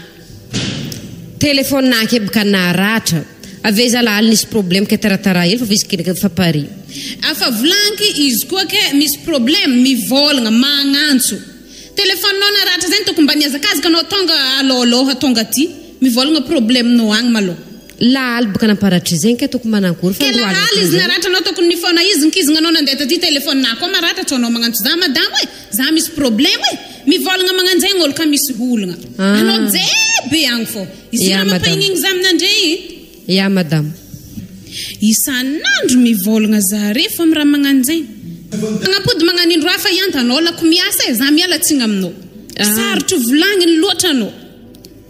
Téléphone-na ke baka naratra. Avy eo zalahy nisy problème ke taratara hely fa izy ke fa pare. Afa volanky izy koa ke misy problème mivolagna, magnantso. Téléphone-nao naratra zegny tokony mba nihazakazaka anao tonga alohaloha tonga aty mivolagna problème-nao agny malôha. Lahaly boka namparatry zegny ke tokony manankory fa Ke andro alina lahaly izy zegny. naratra anao tokony nifona izy nkizigna anao nandeha taty téléphone-na koa maratra tsao anao magnantso za madamo e za misy problème e mivolagna magnanjegny olo ka misy olagna Ah. anao jeby agny fô izy Ya, raha madame. mampahignigny za aminandre igny. Ya madame. Isan'andro mivolagna zare fô amy raha magnanjegny. Magnapody magnanindro hafa ianta anao lako miasa e, za miala tsigna aminao. Sarotro volagniny loatra anao.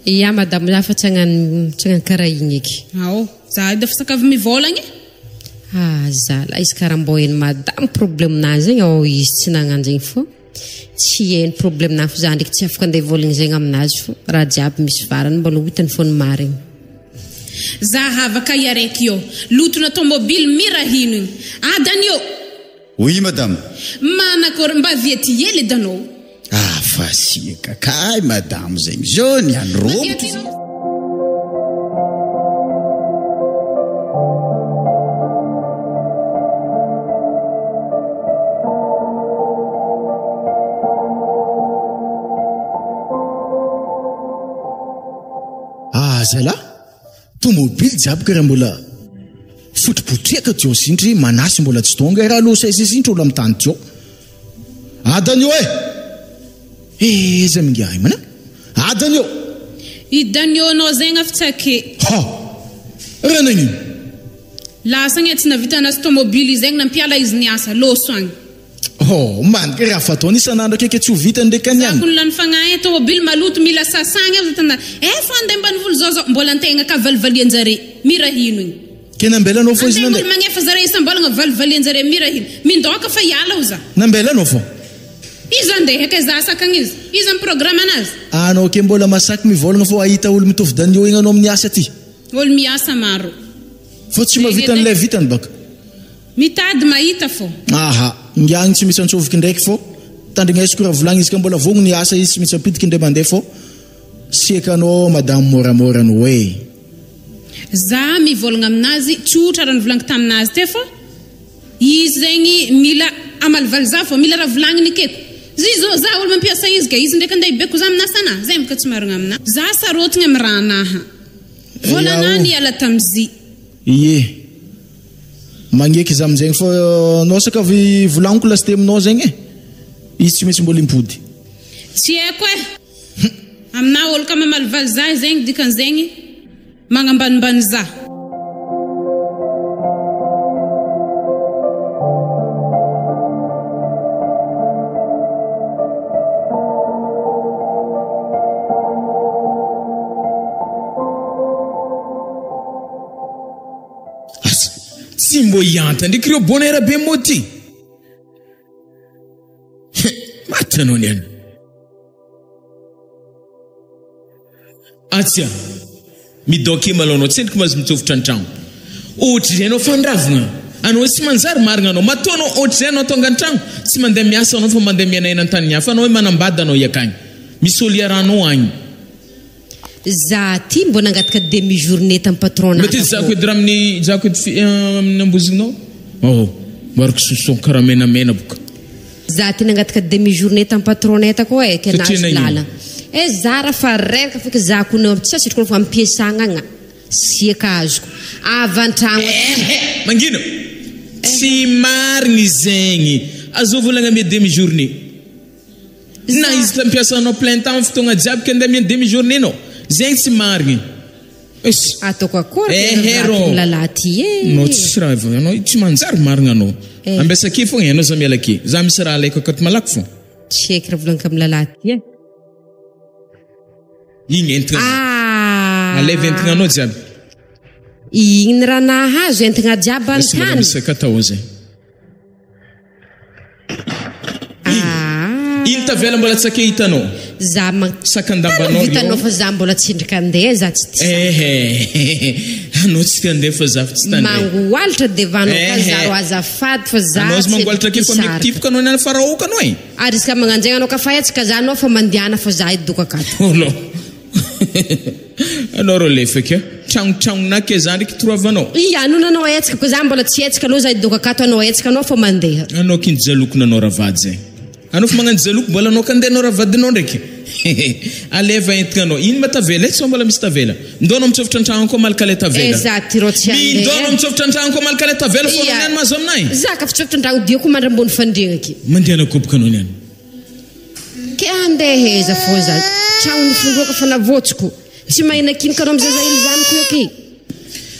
Ya madame, za fa tsy hagnano tsy hagnano karaha igny eky. Ao, za edy efa sakavy mivolagna e. Ah zala, izy karaha mbô hainy madame problème-nazy zegny ao izy tsy nagnano zegny fô tsy hainy problème-nazy fô za ndraiky tsy afaka andeha hivolagna zegny aminazy fô raha jiaby misy farany mbola ho hitany fô ny marigny. Za havaka iaraiky io. Lotona tomobily mira hino igny. Adany io. Oui madame. Manakory mba avia ty hely edy anao. Ah fa siaka kay madame zegny zao ny any romotra. Ah zalahy, tomobily jiaby karaha mbola fotripotriaka teo sintry manasy mbola tsy tonga raha aloha saizy sintry olo amin'ny tany teo. Adany eo e! Eza mingahy mana? Adany eo! I Danio anao zegny afa tsy ake. Ha! Raha nagnino? Lasa agny tsy navita nasy tomobily zegny nampiala izy niasa, loso agny. Oh, man, raha fataony isan'andro akaiky tsy ho vitany ndraiky any Za kony lany fagnahy e, tomobily maloto mila sasagna aho tana. Eh, fa andeha ambanivolo zao zao, mbola antegna ka valivalian-jare, mira hino igny. Ke nambelanao fô izy Antegna nandeha? olo magnefa zare isam-bolagna valivalian-jare mira hino. Mindoka fa hiala ho za. Nambelanao fô? Izy andeha ke za sakagna izy. Izy amy programme anazy. Anao ke mbola masaky mivolagna fô ahita olo mitovy danio igny anao amin'ny asa aty. Olo miasa maro. Fô tsy mahavita an'ilay vitany baka. Mitady mahita fô. Aha. Ingiagny tsy misy antsovoky ndraiky fô tandrignesiko raha volagny izy ka mbola vognogno hiasa izy tsy misy ampidiko indray mandeha fô siaka anao madame moramora no hoe. Za mivolagna aminazy tsotra raha nivolaniko taminazy teo fa izy zegny mila hamalivaly za fô mila raha volagniny ekeko izy zao za olo mampiasa izy ka izy ndraiky andeha hibeko za amin'asa anah zay boka tsy marigna aminah za sarotiny amy raha anaha vola anah niala tamzy. Ie. Magneky za amizegny fa anao saka avy volagniko lasite aminao zegny e. Izy tsy maintsy mbola himpody. Tsy haiko e. Aminah olo ka mamalivaly za zegny dikan'zegny magnambanimbany za. Asa, tsy mbô hianta ndreky reo bonheur be mô ty. Maty anao niany. Atsia, midôke malôha anao, tsendriky mahazo mitsofotra an-tragno. Ohatrizay anao fandravogna. Anao tsy manjary marigna anao. Matoa anao ohatrizay anao tonga an-tragno, tsy mandeha miasa anao fa mandeha miainaina an-tany hafa anao hoe manambady anao iakagny. Misy olo iarahanao agny. Za ty mbô nangataka demi journée tam patron Mba ty zako edy raha amin'ny zako edy fi amin'ny ambozognao. Oh, maro kisoso karaha menamena boka. Za ty nangataka demi journée tam patron-nay takao e, ke Satria nahazo nagnino? lala. Eh za raha fa reraka feky za kony tsy asitriko fa ampiasagna agna. Siaka azoko. Avy antragno aty. Ehe, mangina. Tsy marigny zegny. Azovy olagna ame demi journée. Na izy mpampiasa anao plein temps fotoagna jiaby ke andeha amiany demi journée nao. Zegny tsy marigny. Eish. Ataoko akory Eh, ke hero. raha lalahy ty e. Nao tsisy raha avy anao tsy manjary marigna anao. Eh. Ambesa ake fogna anao za miala ake. Za misy raha alaiko akato malaky fogna. Tsy haiko raha volaniko amin'ny lalahy ty e. Igny entigna. Ah. Alaivo entigna anao jiaby. Igny ny raha nahazo entigna jiaby Misy mbola an-tany. misy akatao zay. Ah. Ino tavela mbola tsy ake hitanao? Za ma Sakandambanao vitanao fa za mbola tsy indrika andeha za tsy tia. Ehe. Anao tsy te andeha fa za tsy tandre. Mangoalitra devanao ka Ehe. za ro azafady fa za Anao azy tsy mangoalitra ake fa pisarika. mikitifika anao niany faraoka anao e. Ary izy ka magnanjegny anao ka fa hetsika za anao fa mandehana fa za hidoko akato. Olo. Anao rô lefaka. Tragnotragnonà ke za ndraiky toroavanao. Ia, anao nanao hetsika ko za mbola tsy hetsika aloha za hidoko akato anao hetsika anao fa mandeha. Anao kindy jaloko nanao ravady zay. Anao fa magnano jaloko mbola anao ka andeha anao ravadinao ndraiky. Aleva entigna anao. Ino ma tavela e? Sao mbola misy tavela. Mindao anao mitsofotra an-tragno koa malaka le tavela. Eh, za ty rô tsy andeha. Mindao anao mitsofotra an-tragno koa malaka le tavela fô anao Ia. niany mahazo aminahy. Za ka fitsofotra an-tragno diako mandry ambony fandriagna aky. Mandeha anakoboka anao niany. Ke andeha aiza fô za? Tragno nifondroaka fa navotsiko. Tsy mahinakinika anao amizay za ilo zanako io aky.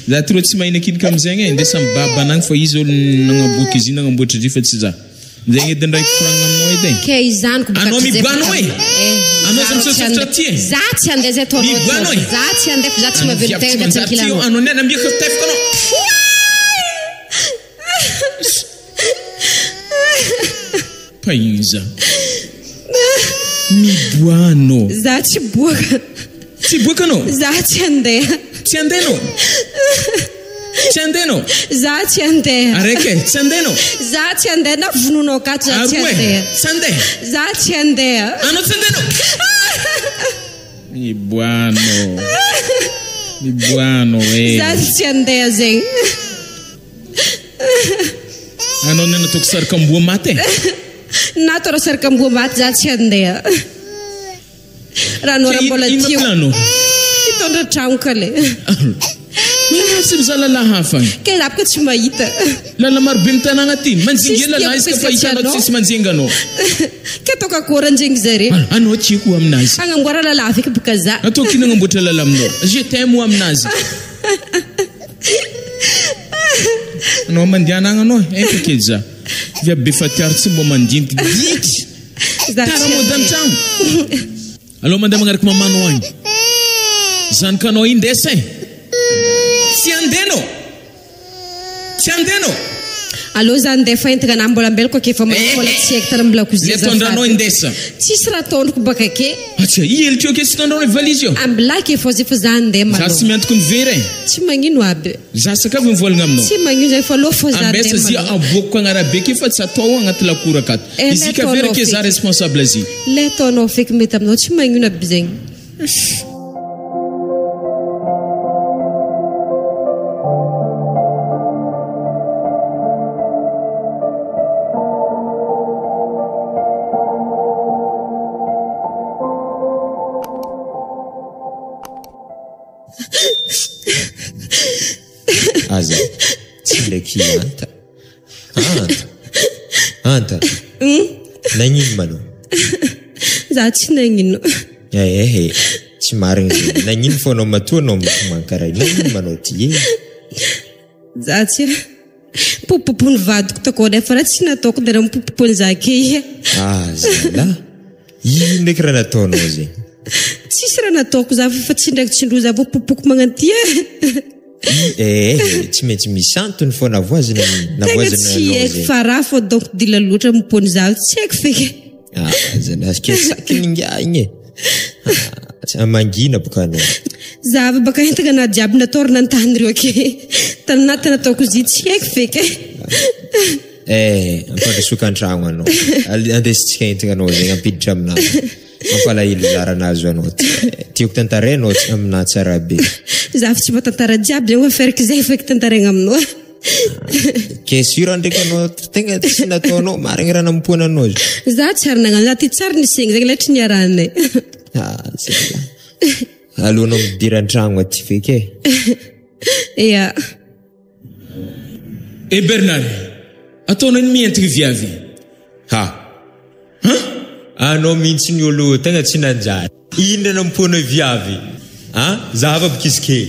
Za ty rô tsy mahinakinika amizegny e, ndesa mibaba anagny fa izy olo nagnamboaka izy io nagnamboatra izy io fa tsy za. Zegny edy ndraiky koragnina aminao edy e. Ke izany ko boka Anao tsy zay miboano fa e. Eh, Anao za zay rô tsy mitsofotra andeha. aty e. Za tsy andeha zay ataonao Miboano ataovy. e. Za tsy andeha fa za tsy Anao mahavelon-tegna viavy tsy ka tsy manjary ty io, ankilanao. anao niany ambiako tefaka anao. Paiza. Miboaha anao. Za tsy boaka. Tsy boaka anao? Za tsy andeha. Tsy andeha anao? Tsy andeha anao? Za tsy andeha. Araiky e, tsy andeha anao? Za tsy andeha na vonoinao akato za tsy Aroa e, andeha. tsy andeha. Za tsy andeha. Anao tsy andeha anao? Miboaha anao. Miboaha anao e. Za tsy andeha zegny. Anao ny nataoko sarikamboa maty e. Na atao sarikamboa maty za tsy handeha. Raha anao raha mbola tiako. Hitondra tragno ka le. Ino tsy mizaha lala hafa agny? Ke za boka tsy mahita. Lala maro be mitanagna aty. Manjinga lala izy ka fa hitanao tsisy manjinga anao. Ke ataoko akory anjinga zare? Anao tiako ho aminazy. Agnamboara lala avy eky boka za. Ataoko ino agnamboatra lala aminao? Je t'aime ho aminazy. Anao mandiana agny anao e, efa kely za. Viavy be fatiary tsy mba mandiniky diky. Tara mody an-tragno. Aleo mandeha magnaraka mamanao agny. Zanakanao indesa e. Tsy andeha anao. Tsy andeha anao. Aleo za andefa entagna anah mbola ambelako ake fa mbola tsy haiko tany mbola Le tondranao indesa. Tsisy raha tondroko baka ake. Atsia, i elitro ake tsy tondranao valise io. Ambila ake fô zay fa za andeha Za malôha. tsy miantoko ny vera e. Tsy magnino aby. Za sakafo mivolagna aminao. Tsy magnino zay fa aleo fô za andeha Ambesa zia malôha. aboakiko agnarabe ake fa tsy atao agnaty lakoro akato. Eh, Izy le ka vera ataonao ake za feky. responsable zia. Le ataonao feky mety aminao tsy magnino aby zegny. Aza tsy ndraiky anta. Anta. Anta. Nagnino manao? Za tsy nagnino. Eh eh, tsy marigny zegny. Nagnino fô anao matoa anao mitomany karaha io? Nagnino manao ty e? Za tsy popopopoin'ny vadiko takao nefa raha tsy nataoko de raha mipopopoiny za ke iha. Ah zalahy, ino ndraiky raha nataonao zegny? Tsisy raha nataoko za fa tsy ndraiky tsy indroa za vao popoko magnano ty e. Eh eh, tsy maintsy misy antony fô navoazina Tegna navoazina tsy anao haiko zegny. fa raha fô donc dila loatra mipony za tsy haiko feky. Ah zalahy, ke saky ningahy igny e. Ah, tsy mangina boka anao. Za avy baka entagna na jiaby natao ry nantany reo ake. Tanaty nataoko izy tsy haiko feky. Eh, ampandrosoka an-tragno anao. Andesintsika entagna anao zegny ampiditra aminahy. Mampalahelo zara nahazo anao ty. Tiako tantarainao aminahy tsara be. Za tsy mba tantara jiaby zegny fa ferky zay feky tantaraigna aminao. Ke sûr ndraiky anao tegna tsy nataonao marigny raha nampoana anao izy. Za tsy ary nagnano, za ty tsary nisegny zegny letry niarahanay. Ah, zay. Alohanao midira an-tragno aty feky e. Ya. Eh Bernard, ataonao ino mientigny viavy? Ha. Hein? Anao mihitsy ny olo tegna tsy nanjary. Ino raha nampoana viavy? Ha? Zahava boka izy kely.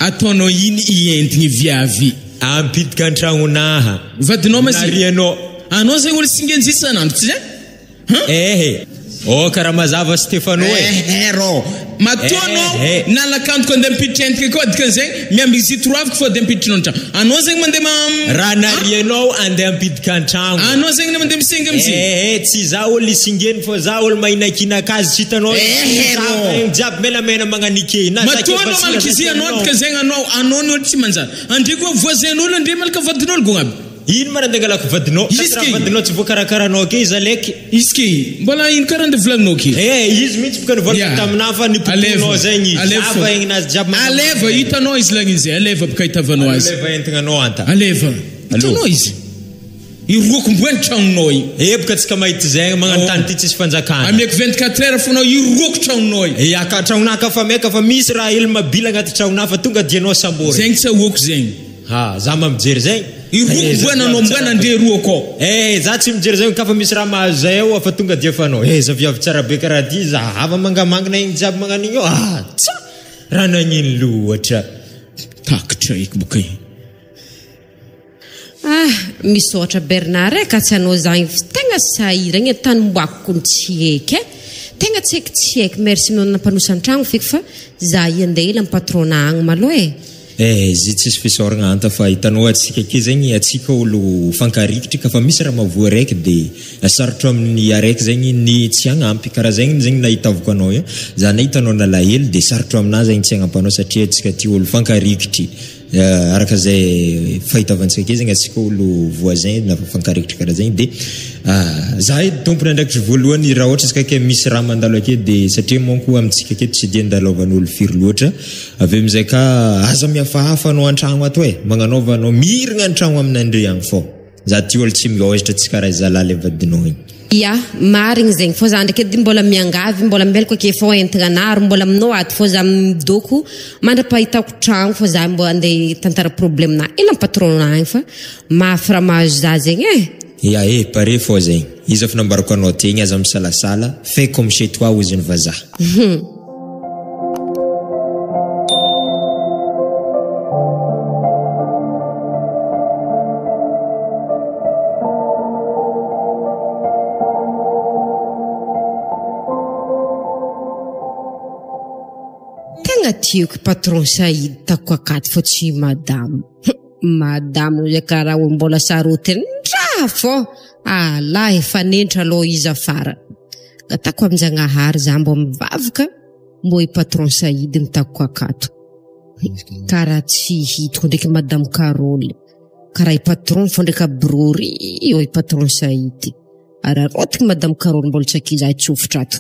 Ataonao ino ientigny viavy? Ampidika an-tragnonaha. Vadinao ma zay? Narianao. Anao zay olo singenjy isan'andro tsy zay? Hein? Ehe. Oh, karaha mazava Stefano e. Eh, rô. Matoa anao Eh, eh. nalakantoko andeha ampiditra entiko akao dikan'izay miambigny izy toroaviko fô andeha ampiditra anao an-tragno. Anao zegny mandeha ma Raha narianao andeha ampidika an-tragno. Anao zegny mandeha misengy amizay. Eh, eh, tsy za olo isingeny fô za olo mahinakinaka azy tsy hitanao. Eh, rô. Zava igny jiaby menamena magnanike. Na za Matoa ke anao basila, malaka za izy ke anao aminao. dikan'izay anao anao no olo tsy manjary. Andre koa voisin'olo andre malaka vadin'olo gogna aby. Ino ma raha angalako vadinao? Izy Raha ke. vadinao tsy voakarakaranao ake izy aleky. Izy ke mbola ino karaha andeha volagninao ke? Eh, izy mihitsy boka nivolagna Yeah. taminahy fa nipoponao zegny izy. Aleva. Zava igny nazy jiaby manao. Aleva hitanao izy lagniny zay. Aleva boka hitavanao azy. Aleva entignanao anta. Aleva. Hitanao izy. Iroko mboe ny tragnonao io. Eh, boka tsika mahita zegny magnano tany ty tsisy fanjakana. Ameko 24 heures fonao iroko tragnonao io. Eh, aka tragnonah ka fa meka fa misy raha hely mabila agnaty tragnonah fa tonga dia anao sambory. Zegny tsy ahoako zegny. Ha, za ma mijery zegny. Iroko Eh, mboe za nanao viavy mboe tsara nandeha be. roa akao. Eh, za tsy mijery zegny ka fa misy raha mahazo zay ao fa tonga dia fanao. Eh, za viavy tsara be karaha ty, za hava mangamangina igny jiaby magnano igny io. Ah, tsa! Raha nagnino loatra. Takitra eky boka io. Ah, misaotra Bernard e, ka tsy anao zany tegna sahiragna tanim-boakiko ny tsy haiko e. Tegna tsy haiko tsy haiko. Merci aminao nampanosa an-tragno feky fa za i andeha ela amin'ny patrona agny malôha e. Eh, izy tsisy fisaoragna anta fa hitanao atsika ake zegny atsika olo fankarikitry ka fa misy raha mahavoa araiky de sarotro amin'ny araiky zegny ny tsy hagnampy karaha zegny zegny nahitavoko anao io. Za nahitanao nalahelo de sarotro aminahy zegny tsy hagnampy anao satria atsika ty olo fankarikitry. Araka zay fahitavantsika ake zegny atsika olo voisin na fankarikitry karaha zegny de za edy tompon'andraikitry voalohany raha ohatra izy ka ke misy raha mandalo ake de satria manko amintsika aketo tsy de andalovan'olo firy loatra. Avy eo amizay ka aza mihafahafa anao an-tragno ato e, magnanaova anao mirigna an-tragno amin'andre agny fô. Za ty olo tsy miôzatra tsy karaha zalahy le vadinao igny. Ya, marigny zegny fô za ndraiky edy mbola miangavy mbola ambelako ake fô entagna anah ary mbola aminao ato fô za midôko mandra-pahitako tragno fô za mbô andeha hitantara problème-na ela amy patron-na agny fa mafy raha mahazo za zegny e. Ya e, pare fô zegny. Izy efa nambarako anao tegny aza misalasala, fais comme chez toi hozy ny vazaha. Tegna tiako patron Saïd tako akato fa tsy madame. Madamo oza karaha olo mbola sarotiny ndraha fô alah efa nentra aloha izy afara. Gatako amin-jagnahary za mbô mivavaka mbô i patron Saïd mitako akato. Karaha tsy hitako ndraiky madame Carole. Karaha i patron fô ndraiky abrôry eo i patron Saïd. Araraotiko madame Carole mbola tsy akia za hitsofotra ato.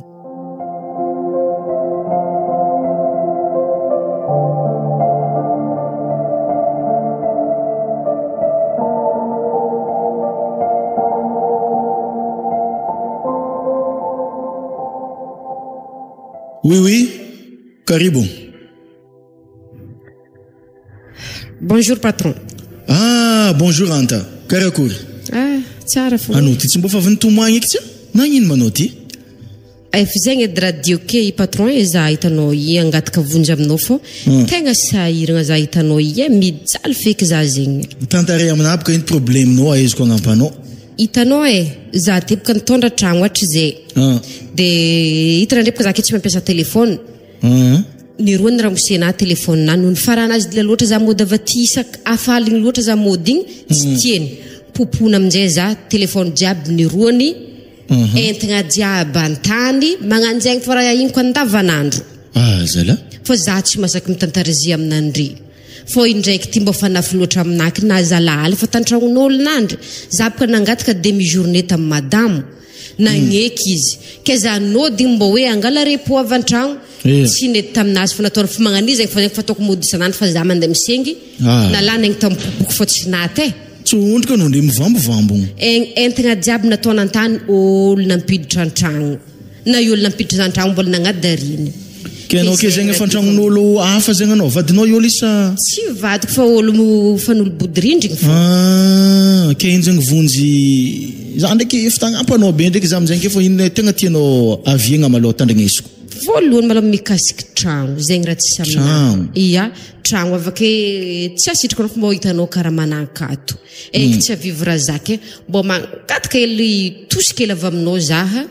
Oui oui, karibu. Bonjour patron. Ah, bonjour Anta. Karakory? Ah, tsara fo. Anao ty tsy mba fa avy nitomagny eky tsia? Nagnino manao ty? Efa zegny edy radio ke i patron e za hitanao i angataka vonjy aminao fô tegna sahiragna za hitanao i e mijaly feky za zegny. Tantaray aminah boka ino problème-nao ahaizako hagnampy anao. Hitanao e, za ty boka nitondra tragno hatrizay. De hitanao ndray boka za ke tsy mampiasa téléphone. Niroa ny ramose-na téléphone-na noho ny farana azy dila loatra za mody avy aty isak afa aligny loatra za mody igny tsy tiany. Popona aminjay za téléphone jiaby niroany entagna jiaby antany magnanjegny fa raha ihinko andavanandro. Ah zala. Fa za tsy masaky mitantara zy aminandre. Fô indraiky ty mbô fa nafy loatra aminaky na zalahaly fa tantragnon'olo nandry. Za boka nangataka demi journée tamy madamo. Nagneky izy. Ke za nody igny mbô hoe angala repos avy antragno. Tsy nety taminazy fa nataony fa magnan'io zegny fa zegny fataoko mody isan'andro fa za mandeha misengy. Nalana igny tamy popoko fa tsy naty e. Tsy ondrika anao ndre mivambovambogno. Egny entagna jiaby nataony antany olo nampiditra antragno. Na olo nampiditra antragno mbola nagnadariany. Ke anao ke zegny efa antragnon'olo hafa zegny anao, vadinao olo izy sa? Tsy vadiko fa olo mifanolo-bodirindrigny fô. Ah, ke ino zegny vonjy, za ndraiky efa tagnampy anao be ndraiky za amizay ke fa ino tegna tianao aviagna malôha tandrignesiko? Voalohany malôha mikasiky tragno, zegny raha tsisy aminahy. Tragno? Ia, tragno avake tsy asitriko anao fa mbô hitanao karaha manankato. Eky tsy avivy razaka e, mbô mangataka hely tosika hely avy aminao zaha,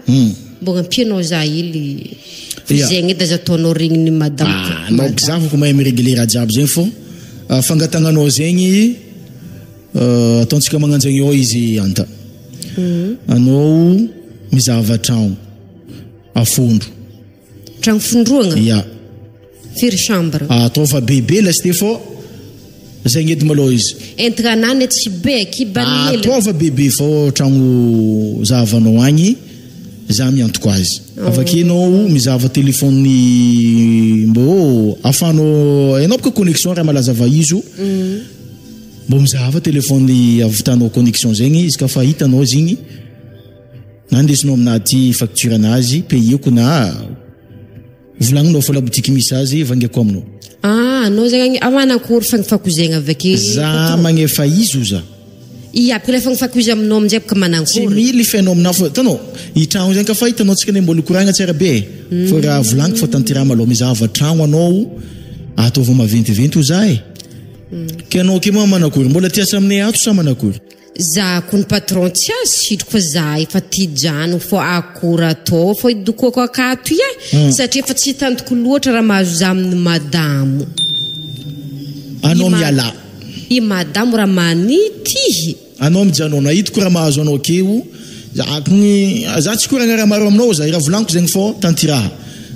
mbô agnampianao za hely fa zegny edy aza ataonao regniny madame. Ah, donc za foko mahay mi-regler raha jiaby zegny fô fangatagnanao zegny ataontsika magnanjegny ao izy anta. Anao mizahava tragno afondro. Tragno fondroagna? Ya. Firy chambre? Atao fa bebe lasite fô zegny edy malôha izy. Entagna anany tsy be aky bany hely. Atao fa bebe fô tragno zahavanao agny za miantoko azy. Avake enao mizahava téléphone mbô afahanao enao boka connexion raha malaza va izy io. Mbô mizahava téléphone ahavitanao connexion zegny izy ka fa hitanao izy igny. Na andesinao aminahy aty facture anazy payeko na volagninao fa labotiky misy azy vangaiko aminao. Ah anao zegny agny manakory fagnifakozegna avy ake. Za magnefa izy oza. Ia ko le fagnifakoizy aminao aminjay boka manankory. Tsy mila ifenao aminahy fa hitanao i tragno zegny ka fa hitanao tsika ne mbola hikoragna tsara be e. Fa raha volagniko fa tanteraha malôha mizahava tragno anao ataovy maventiventy oza e. Ke anao ke ma manakory mbola te hiasa aminay ato sa manakory? Za kony patron tsy azo sitriko fa za efa tia jano fô akora atao fô idokoako akato ia satria efa tsy tantiko loatra raha mahazo za aminy madamo. Anao mialà. I madamo raha manitihy. Anao mijanona hitako raha mahazo anao akeo za kony za tsy koragna raha maro aminao za raha volaniko zegny fô tantiraha.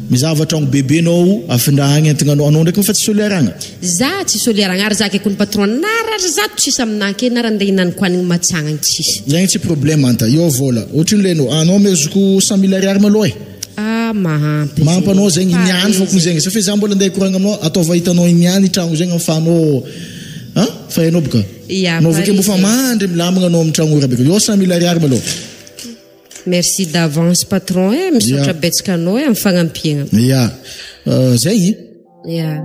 Mizahava tragno bebe nao afindra agny entigna anao anao ndraiky fa tsy soliaragna. Za tsy soliaragna ary za akaiky ny patron narary zato tsisy aminah ake na raha ndeha hinaniko hanigny matsagna agny tsisy. Zegny tsy problème anta eo vola otrino le anao anao amezoko cent mille ariary malôha e. Ah mahampy Mahampy anao zegny niany fôkony zegny sa fe za mbola ndeha hikoragna aminao ataova hitanao niany tragno zegny afahanao an fa hainao boka Ya anao avake mbô fa mandry milamigna anao amy tragno raha beka eo cent mille ariary malôha. Merci d'avance patron eh, misaotra betsaka anao eh amin'ny fagnampiagna. Ya, zay. Ya.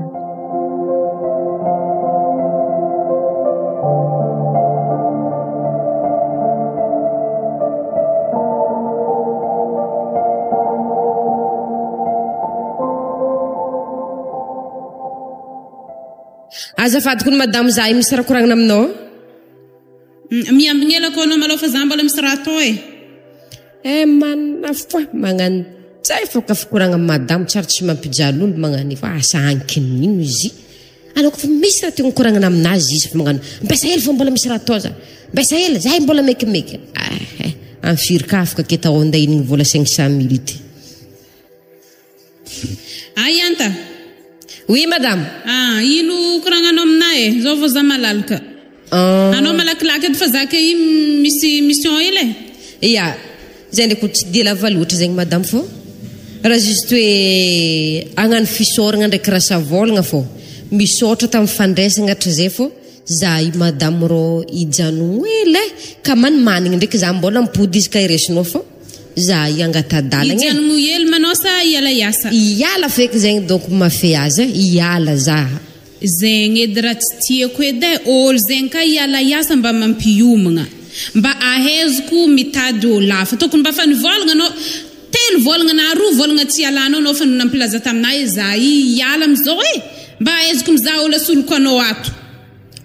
Azafady kony madame za io misy raha koragnina aminao. Miambigny ela koa anao malôha fa za mbola misy raha atao e. Eh manafo a, magnano tsay fô ka fikoragna madamo tsary tsy mampijaly olo magnano io fa asa ankin'ino izy. Anao koa fa misy raha tiako koragnana aminazy izy fa magnano mbesa hely fa mbola misy raha atao za. Mbesa hely, zahay mbola mekimeky. Ah, eh, amin'ny firy kafoka ke tao anday igny vola 500 mille ty. Ay Anta. Oui madame. Ah, ino koragnanao aminahy e? Zao vao za malalaka. Ah. Anao malakilaky edy fa za ke io misy mission hely e. Ya, zay ndraiky tsy dia lava loatra zegny madame fô raha juste hoe hagnano fisaoragna ndraiky rasavôlagna fô misaotra tamin'ny fandraisagna hatrizay fô za io madame rô hijanogno ela e ka manimanigny ndraiky za mbola mipody izy ka iresinao fô za io angata-dalagna e. Hijanogno hely manao sa hiala hiasa? Hiala feky zegny donc mafe azy e, hiala za. Zegny edy raha tsy tiako edy e, ôlo zegny ka hiala hiasa mba mampiomagna, mba ahaizako mitady ôlo hafa, tokony mba fa nivôlagna anao telo vôlagna na roa vôlagna tsy hialanao anao fa nampilaza taminah hoe za i hiala amizao e, mba ahaizako mizaha ôlo asoloko anao ato.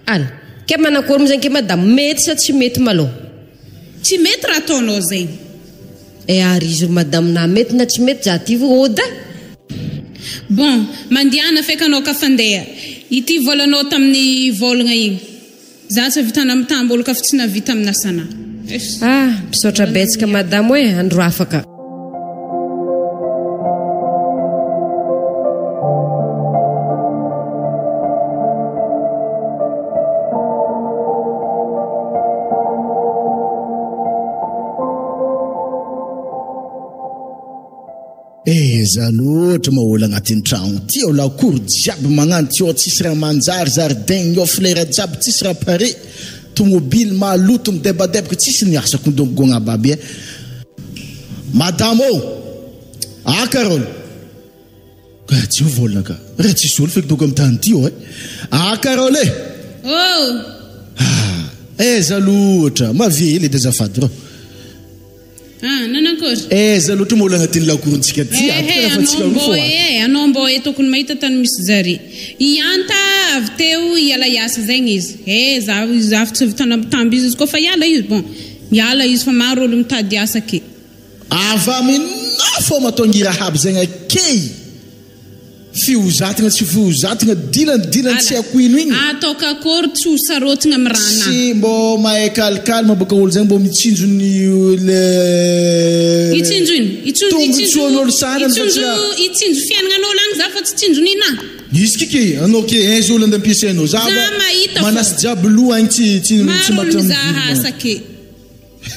Ala, ke manakory mo zegny ke madamo, mety sa tsy mety malôha? Tsy mety raha ataonao zegny. Eh ary izy ry madame na mety na tsy mety za ty vo oda. Bon, mandehana feky anao ka fandeha. Ity volanao tamin'ny volagna igny. Za tsy ahavitana mitamby olo ka fa tsy nahavita amina asana. Eish. Ah, misaotra betsaka madamo e, andro afaka. Aiza loatra ma olo agnatin'ny tragno ty ao lakoro jiaby magnano ty ao tsisy raha manjary jardin ao fleur jiaby tsisy raha pare tomobily maloto midebadebaka tsisy ny asako dongogna aby aby e madame ô ah Carole Ka tsy io volana ka. Raha tsisy olo feky doko am tany ty ô eh. Ah Carole eh. Oh. Ah, aiza loatra. Mavia hely edy azafady rô. Ah, nanankory? Aiza loatra moa olo agnatin'ny lakorontsika ty ato Ehe, karaha fa tsika anao roa mbô fô ato. e, anao mbô e tokony mahita tany misy jare. I Anta avy teo hiala hiasa zegny izy. Eh, za za tsy avy tanambitamby izy, izy koa fa hiala izy, bon. Miala izy fa maro olo mitady asa ake. Avy aminao fô matonga i Rahab zegny akey fihozatigna tsy fihozatigna dilany dilany tsy haiko ino igny. Ataoko akory tsy ho sarotigna am raha na. Tsy mbô mahay calcalme bôka olo zegny mbô mitsinjo ny le Hitsinjo ino? Hitsinjo tombotsoan'olo sanany fa tsy hitsinjo raha. hitsinjo fiaignan'olo agny za fa tsy tsinjo ninah. Izy kiky anao ke aiza olo andeha ampiasainao za Za mahita fô. manasy jiaby loha agny tsy tsy tsy Maro olo matra mizaha mivilina. asa ke.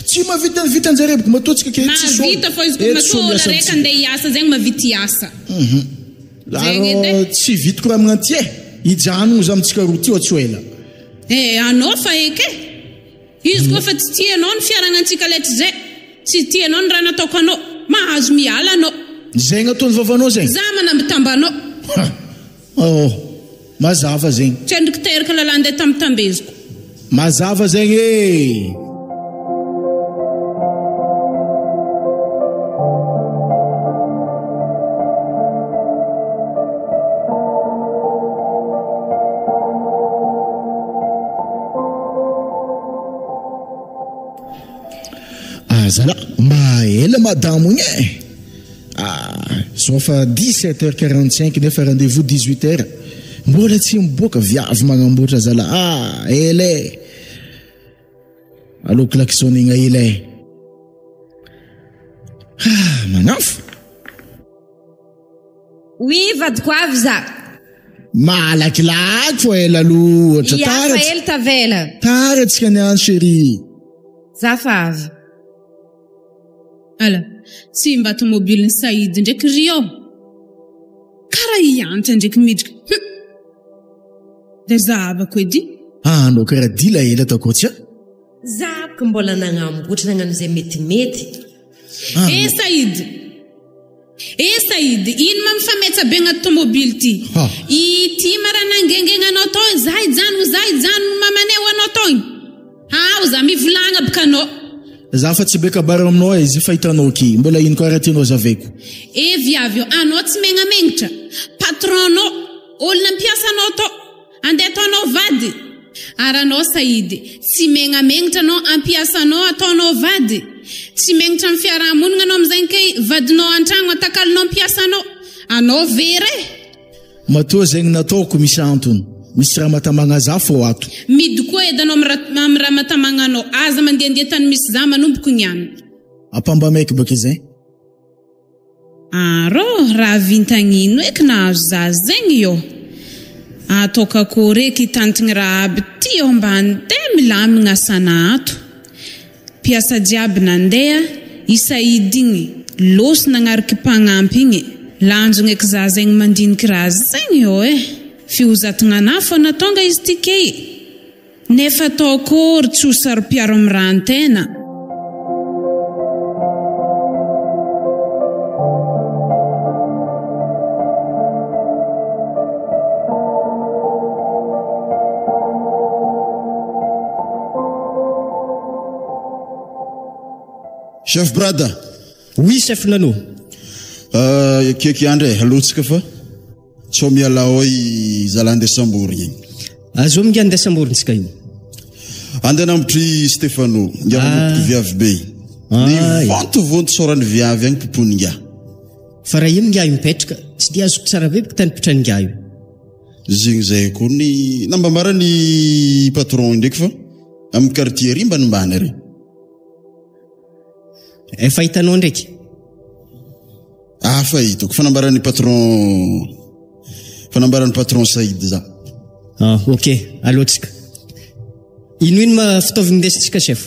Tsy mahavita ny vitan-jareo boko matoa tsika ke tsisy olo. Mahavita fô izy koa Eh, tsisy matoa olo olo miasa araiky amintsika. andeha hiasa zegny mahavita hiasa. Zegny edy Laro e. tsy vitako raha magnanty e. Hijanogno za amintsika roa ty tsy ho ela. Eh, anao fa eky e. Izy koa fa tsy tianao ny fiaragnantsika letry zay. Tsy tianao ny raha nataoko anao. Mahazo miala anao. Zegny ataon'ny vavanao zegny. Za manambitamby anao. Ha. Oh. Mazava zegny. Tsy endriky teraka lalà andeha tambitambeziko. Mazava zegny e. Azala, mba ela madamo igny e. Ah, zao fa 17h45 nefa rendez-vous 18h. Mbola tsy miboaka viavy magnamboatra zala. Ah, ela e. Aleo klaxonnegna ela e. Ah, manafo. Oui, vadiko avy za. Malakilaky fô ela loatra. Ia, fa Tara tsy- ela tavela. Tara tsika niany chérie. Za fa avy. Ala, tsy mba tomobilin'i Saïd ndraiky ry ao. Karaha i Hanitra ndraiky midriky. Hum. Dia zahavako edy. Ah, anao karaha dila ela ataoko tsy ah. Za ko mbola nagnamboatra nagnano izay metimety. Ah, Eh Saïd. Eh Saïd, ino ma mifametsa be agnaty tomobily ty? Ha. Ity ma raha nangengenganao tao, za hijanogno, za hijanogno mamanay ho anao tao igny. Ao za mivolagna baka anao. Za fa tsy be kabary aminao e, izy fa hitanao ki. Mbola ino koa raha tianao zavaiko. Eh viavy io, anao tsy megnamengnitra. Patron-nao, olo nampiasa anao tao, andeha ataonao vady. Ary anao Saïd, tsy megnamengnitra anao ampiasanao ataonao vady. Tsy megnitra amin'ny fiarahamonigna anao amin'izay kay vadinao an-tragno atakalonao ampiasanao. Anao very e. Matoa zegny nataoko misy antony. Misy raha mahatamagna za fô ato. Midokoa edy anao am raha mahatamagna anao. Aza mandehandeha tany misy za manomboko niany. Ampamba maiky baka izay. Arô, raha vintagnino eky nahazo za zegny iô? Ataoko akôry eky hitantigny raha aby ty eo mba andeha milamigna asana ato. Mpiasa jiaby nandeha, i Saïd igny, lôso nagnariky mpagnampy igny, lanjogno eky za zegny mandiniky raha zegny iô eh! Fihozatgnanà fô natonga izy ty key! Nefa atao akory tsy ho saro-piaro amin'ny rahan-tena. Chef Brada. Oui chef Nano. Euh, ekeky andry e, alohantsika fa Sao miala ao i zalahy andeha samborigny igny. Azo minga andeha samborintsika io. Andeha anambotry Stefano, ngia manomboky viavy be. Ny vontovonto saoran'ny viavy agny poponinga. Fa raha io minga io mipetraka, tsy dia azoko tsara be baka tany pitraninga io. Zegny zay koa ny nambambaran'ny patron ndraiky fa amin'ny quartier ary mbanimbany ary. Efa hitanao ndraiky? Hafa hitako fanambaran'ny patron fanambaran'ny patron Saïd za. Ah, ok, alohantsika. Ino ino ma fitaovana indesintsika chef?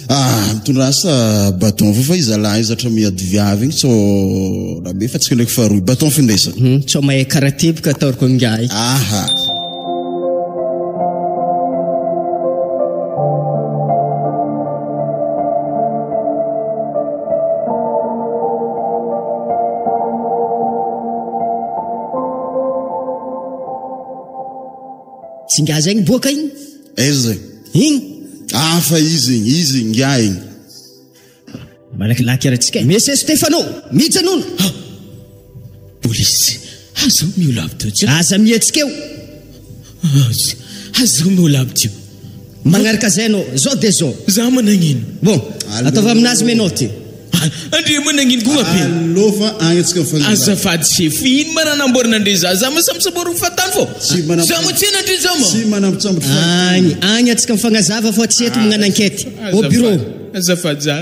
Ah, mitondra asa bâton fo fa iza lahy zatra miady viavy igny sao raha be fa tsika ndraiky faharoy bâton findesa. Hmm, sao mahay karate boka ataoriko amingahy. Aha. Tsy ingahy zay niboaka igny? Aiza zay? Igny. Hafa izy igny, izy igny, ingahy igny. Malakilaky ara-tsika e. Monsieur Stefano, mijanona! Ah! Polisy, aza mihola aby teo tsy. Aza mihetsika eo. Aza, aza mihola aby teo. Magnaraka zay anao, zao dia zao. Za managnino? Bon, ataovy aminazy menottes. Andre managnino koa be. Allo fa agny antsika mifagnazava. Azafady sefo, ino ma raha namboarina andre za? Za ma sambosamborin'ny fahatany fô. Tsy manam- Za ma tsy hain'andre za ma. Tsy manambotsambotra fahatany. Agny, agny antsika mifagnazava fa tsy eto magnano enquête. Au bureau. Azafady za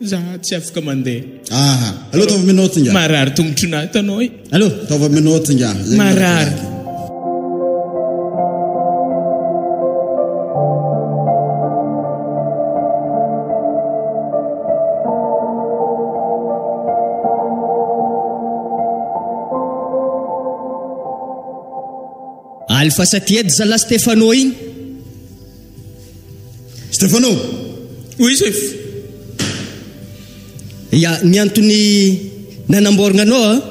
za tsy afaka mandeha. Aha. Allo ataovy menottes ingahy. Marary tongotronà hitanao e. Allo. Ataovy menottes ingahy. Zay Marary. Alpha Satied zalahy Stefano igny. Stefano! Oui chef. Ya, ny antony nanamboaragna anao a,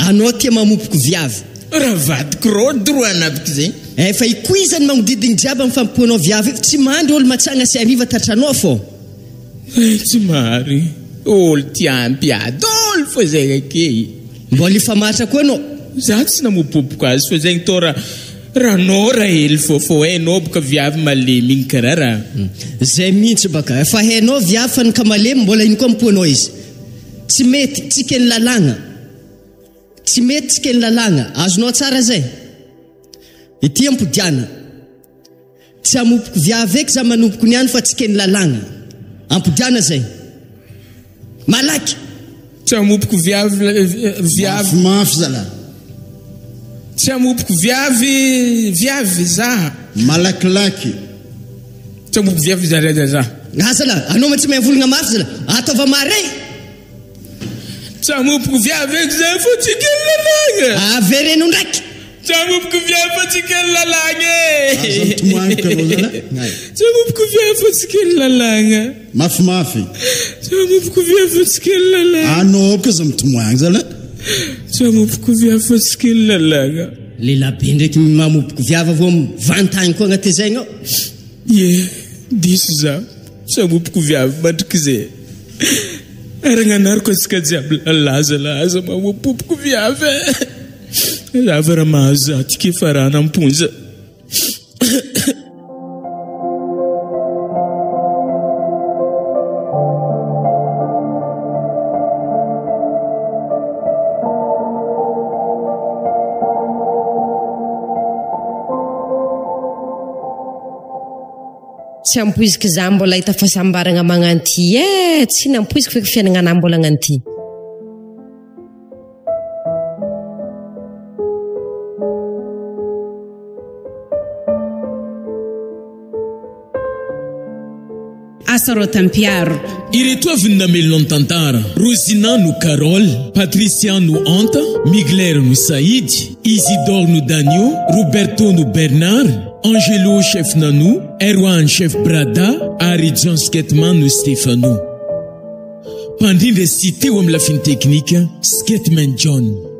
anao tia mamopoko viavy. Raha vadiko rô droit anabiko zegny. Efa ikoizany magnodidigny jiaby amin'ny fampoanao viavy io, tsy mandry olo matsagna sy hariva tratranao fô. Eh, tsy marigny. Olo tia ampiady olo fô zegny ake. Mbola hifamaritra koa anao. Za tsy namopopoka azy fa zegny tô raha ranao raha hely fô fô hainao boka viavy malemy igny karaha raha. Zay mihitsy baka. Efa hainao viavy fa ny ka malemy mbola ino koa ampoanao izy. Tsy mety, tsy keny lalàgna. Tsy mety tsy keny lalàgna. Azonao tsara zay? Ity ampodiana. Tsy hamompoko viavy eky za manompoko niany fa tsy keny lalàgna. Ampodiana zay. Malaky! Tsy hamompoko viavy viavy. Mafy mafy zalahy. Tsy hamompoko viavy viavy za. Malakilaky. Tsy hamompoko viavy za za. Ah zalahy, anao ma tsy mahay volagna mafy zalahy. Ataova mare! Tsy hamompoko viavy eky za fa tsy kely lalàgna. Avereno ndraiky. Tsy hamompoko viavy fa tsy kely lalàgna e. Aza mitomany ka anao zalahy. Tsy hamompoko viavy fa tsy kely lalàgna. Mafimafy. Tsy hamompoko viavy fa tsy kely lalàgna. Anao aby ka aza mitomany zalahy. Tsy hamompoko viavy fa tsy kely lalàgna. Lehilahy be ndraiky mamompoko viavy avy eo mivantagny koa agnaty zegny ao. Ie, diso za. Tsy hamompoko viavy mandrakizay. Ary agnanariko antsika jiaby lalahy zalahy aza mamompoko viavy e. Lava raha mahazo za ty ke farana am-ponja. Tsy ampoiziko za mbola hahita fahasambaragna magnano ty eh! Tsy nampoiziko feky fiaignana mbola hagnano ty. Asa Rotampiaro. Ireto avy ny namelona ny tantara, Rosina no Carole, Patricia no Anta, Migler no Saïdy, Isidore no Danio, Roberto no Bernard, Angelo Chef Nanou, Erwan Chef Brada ary John Sketman no Stefano. Mpandrindra sy teo amin'ny lafiny teknika, Sketman John.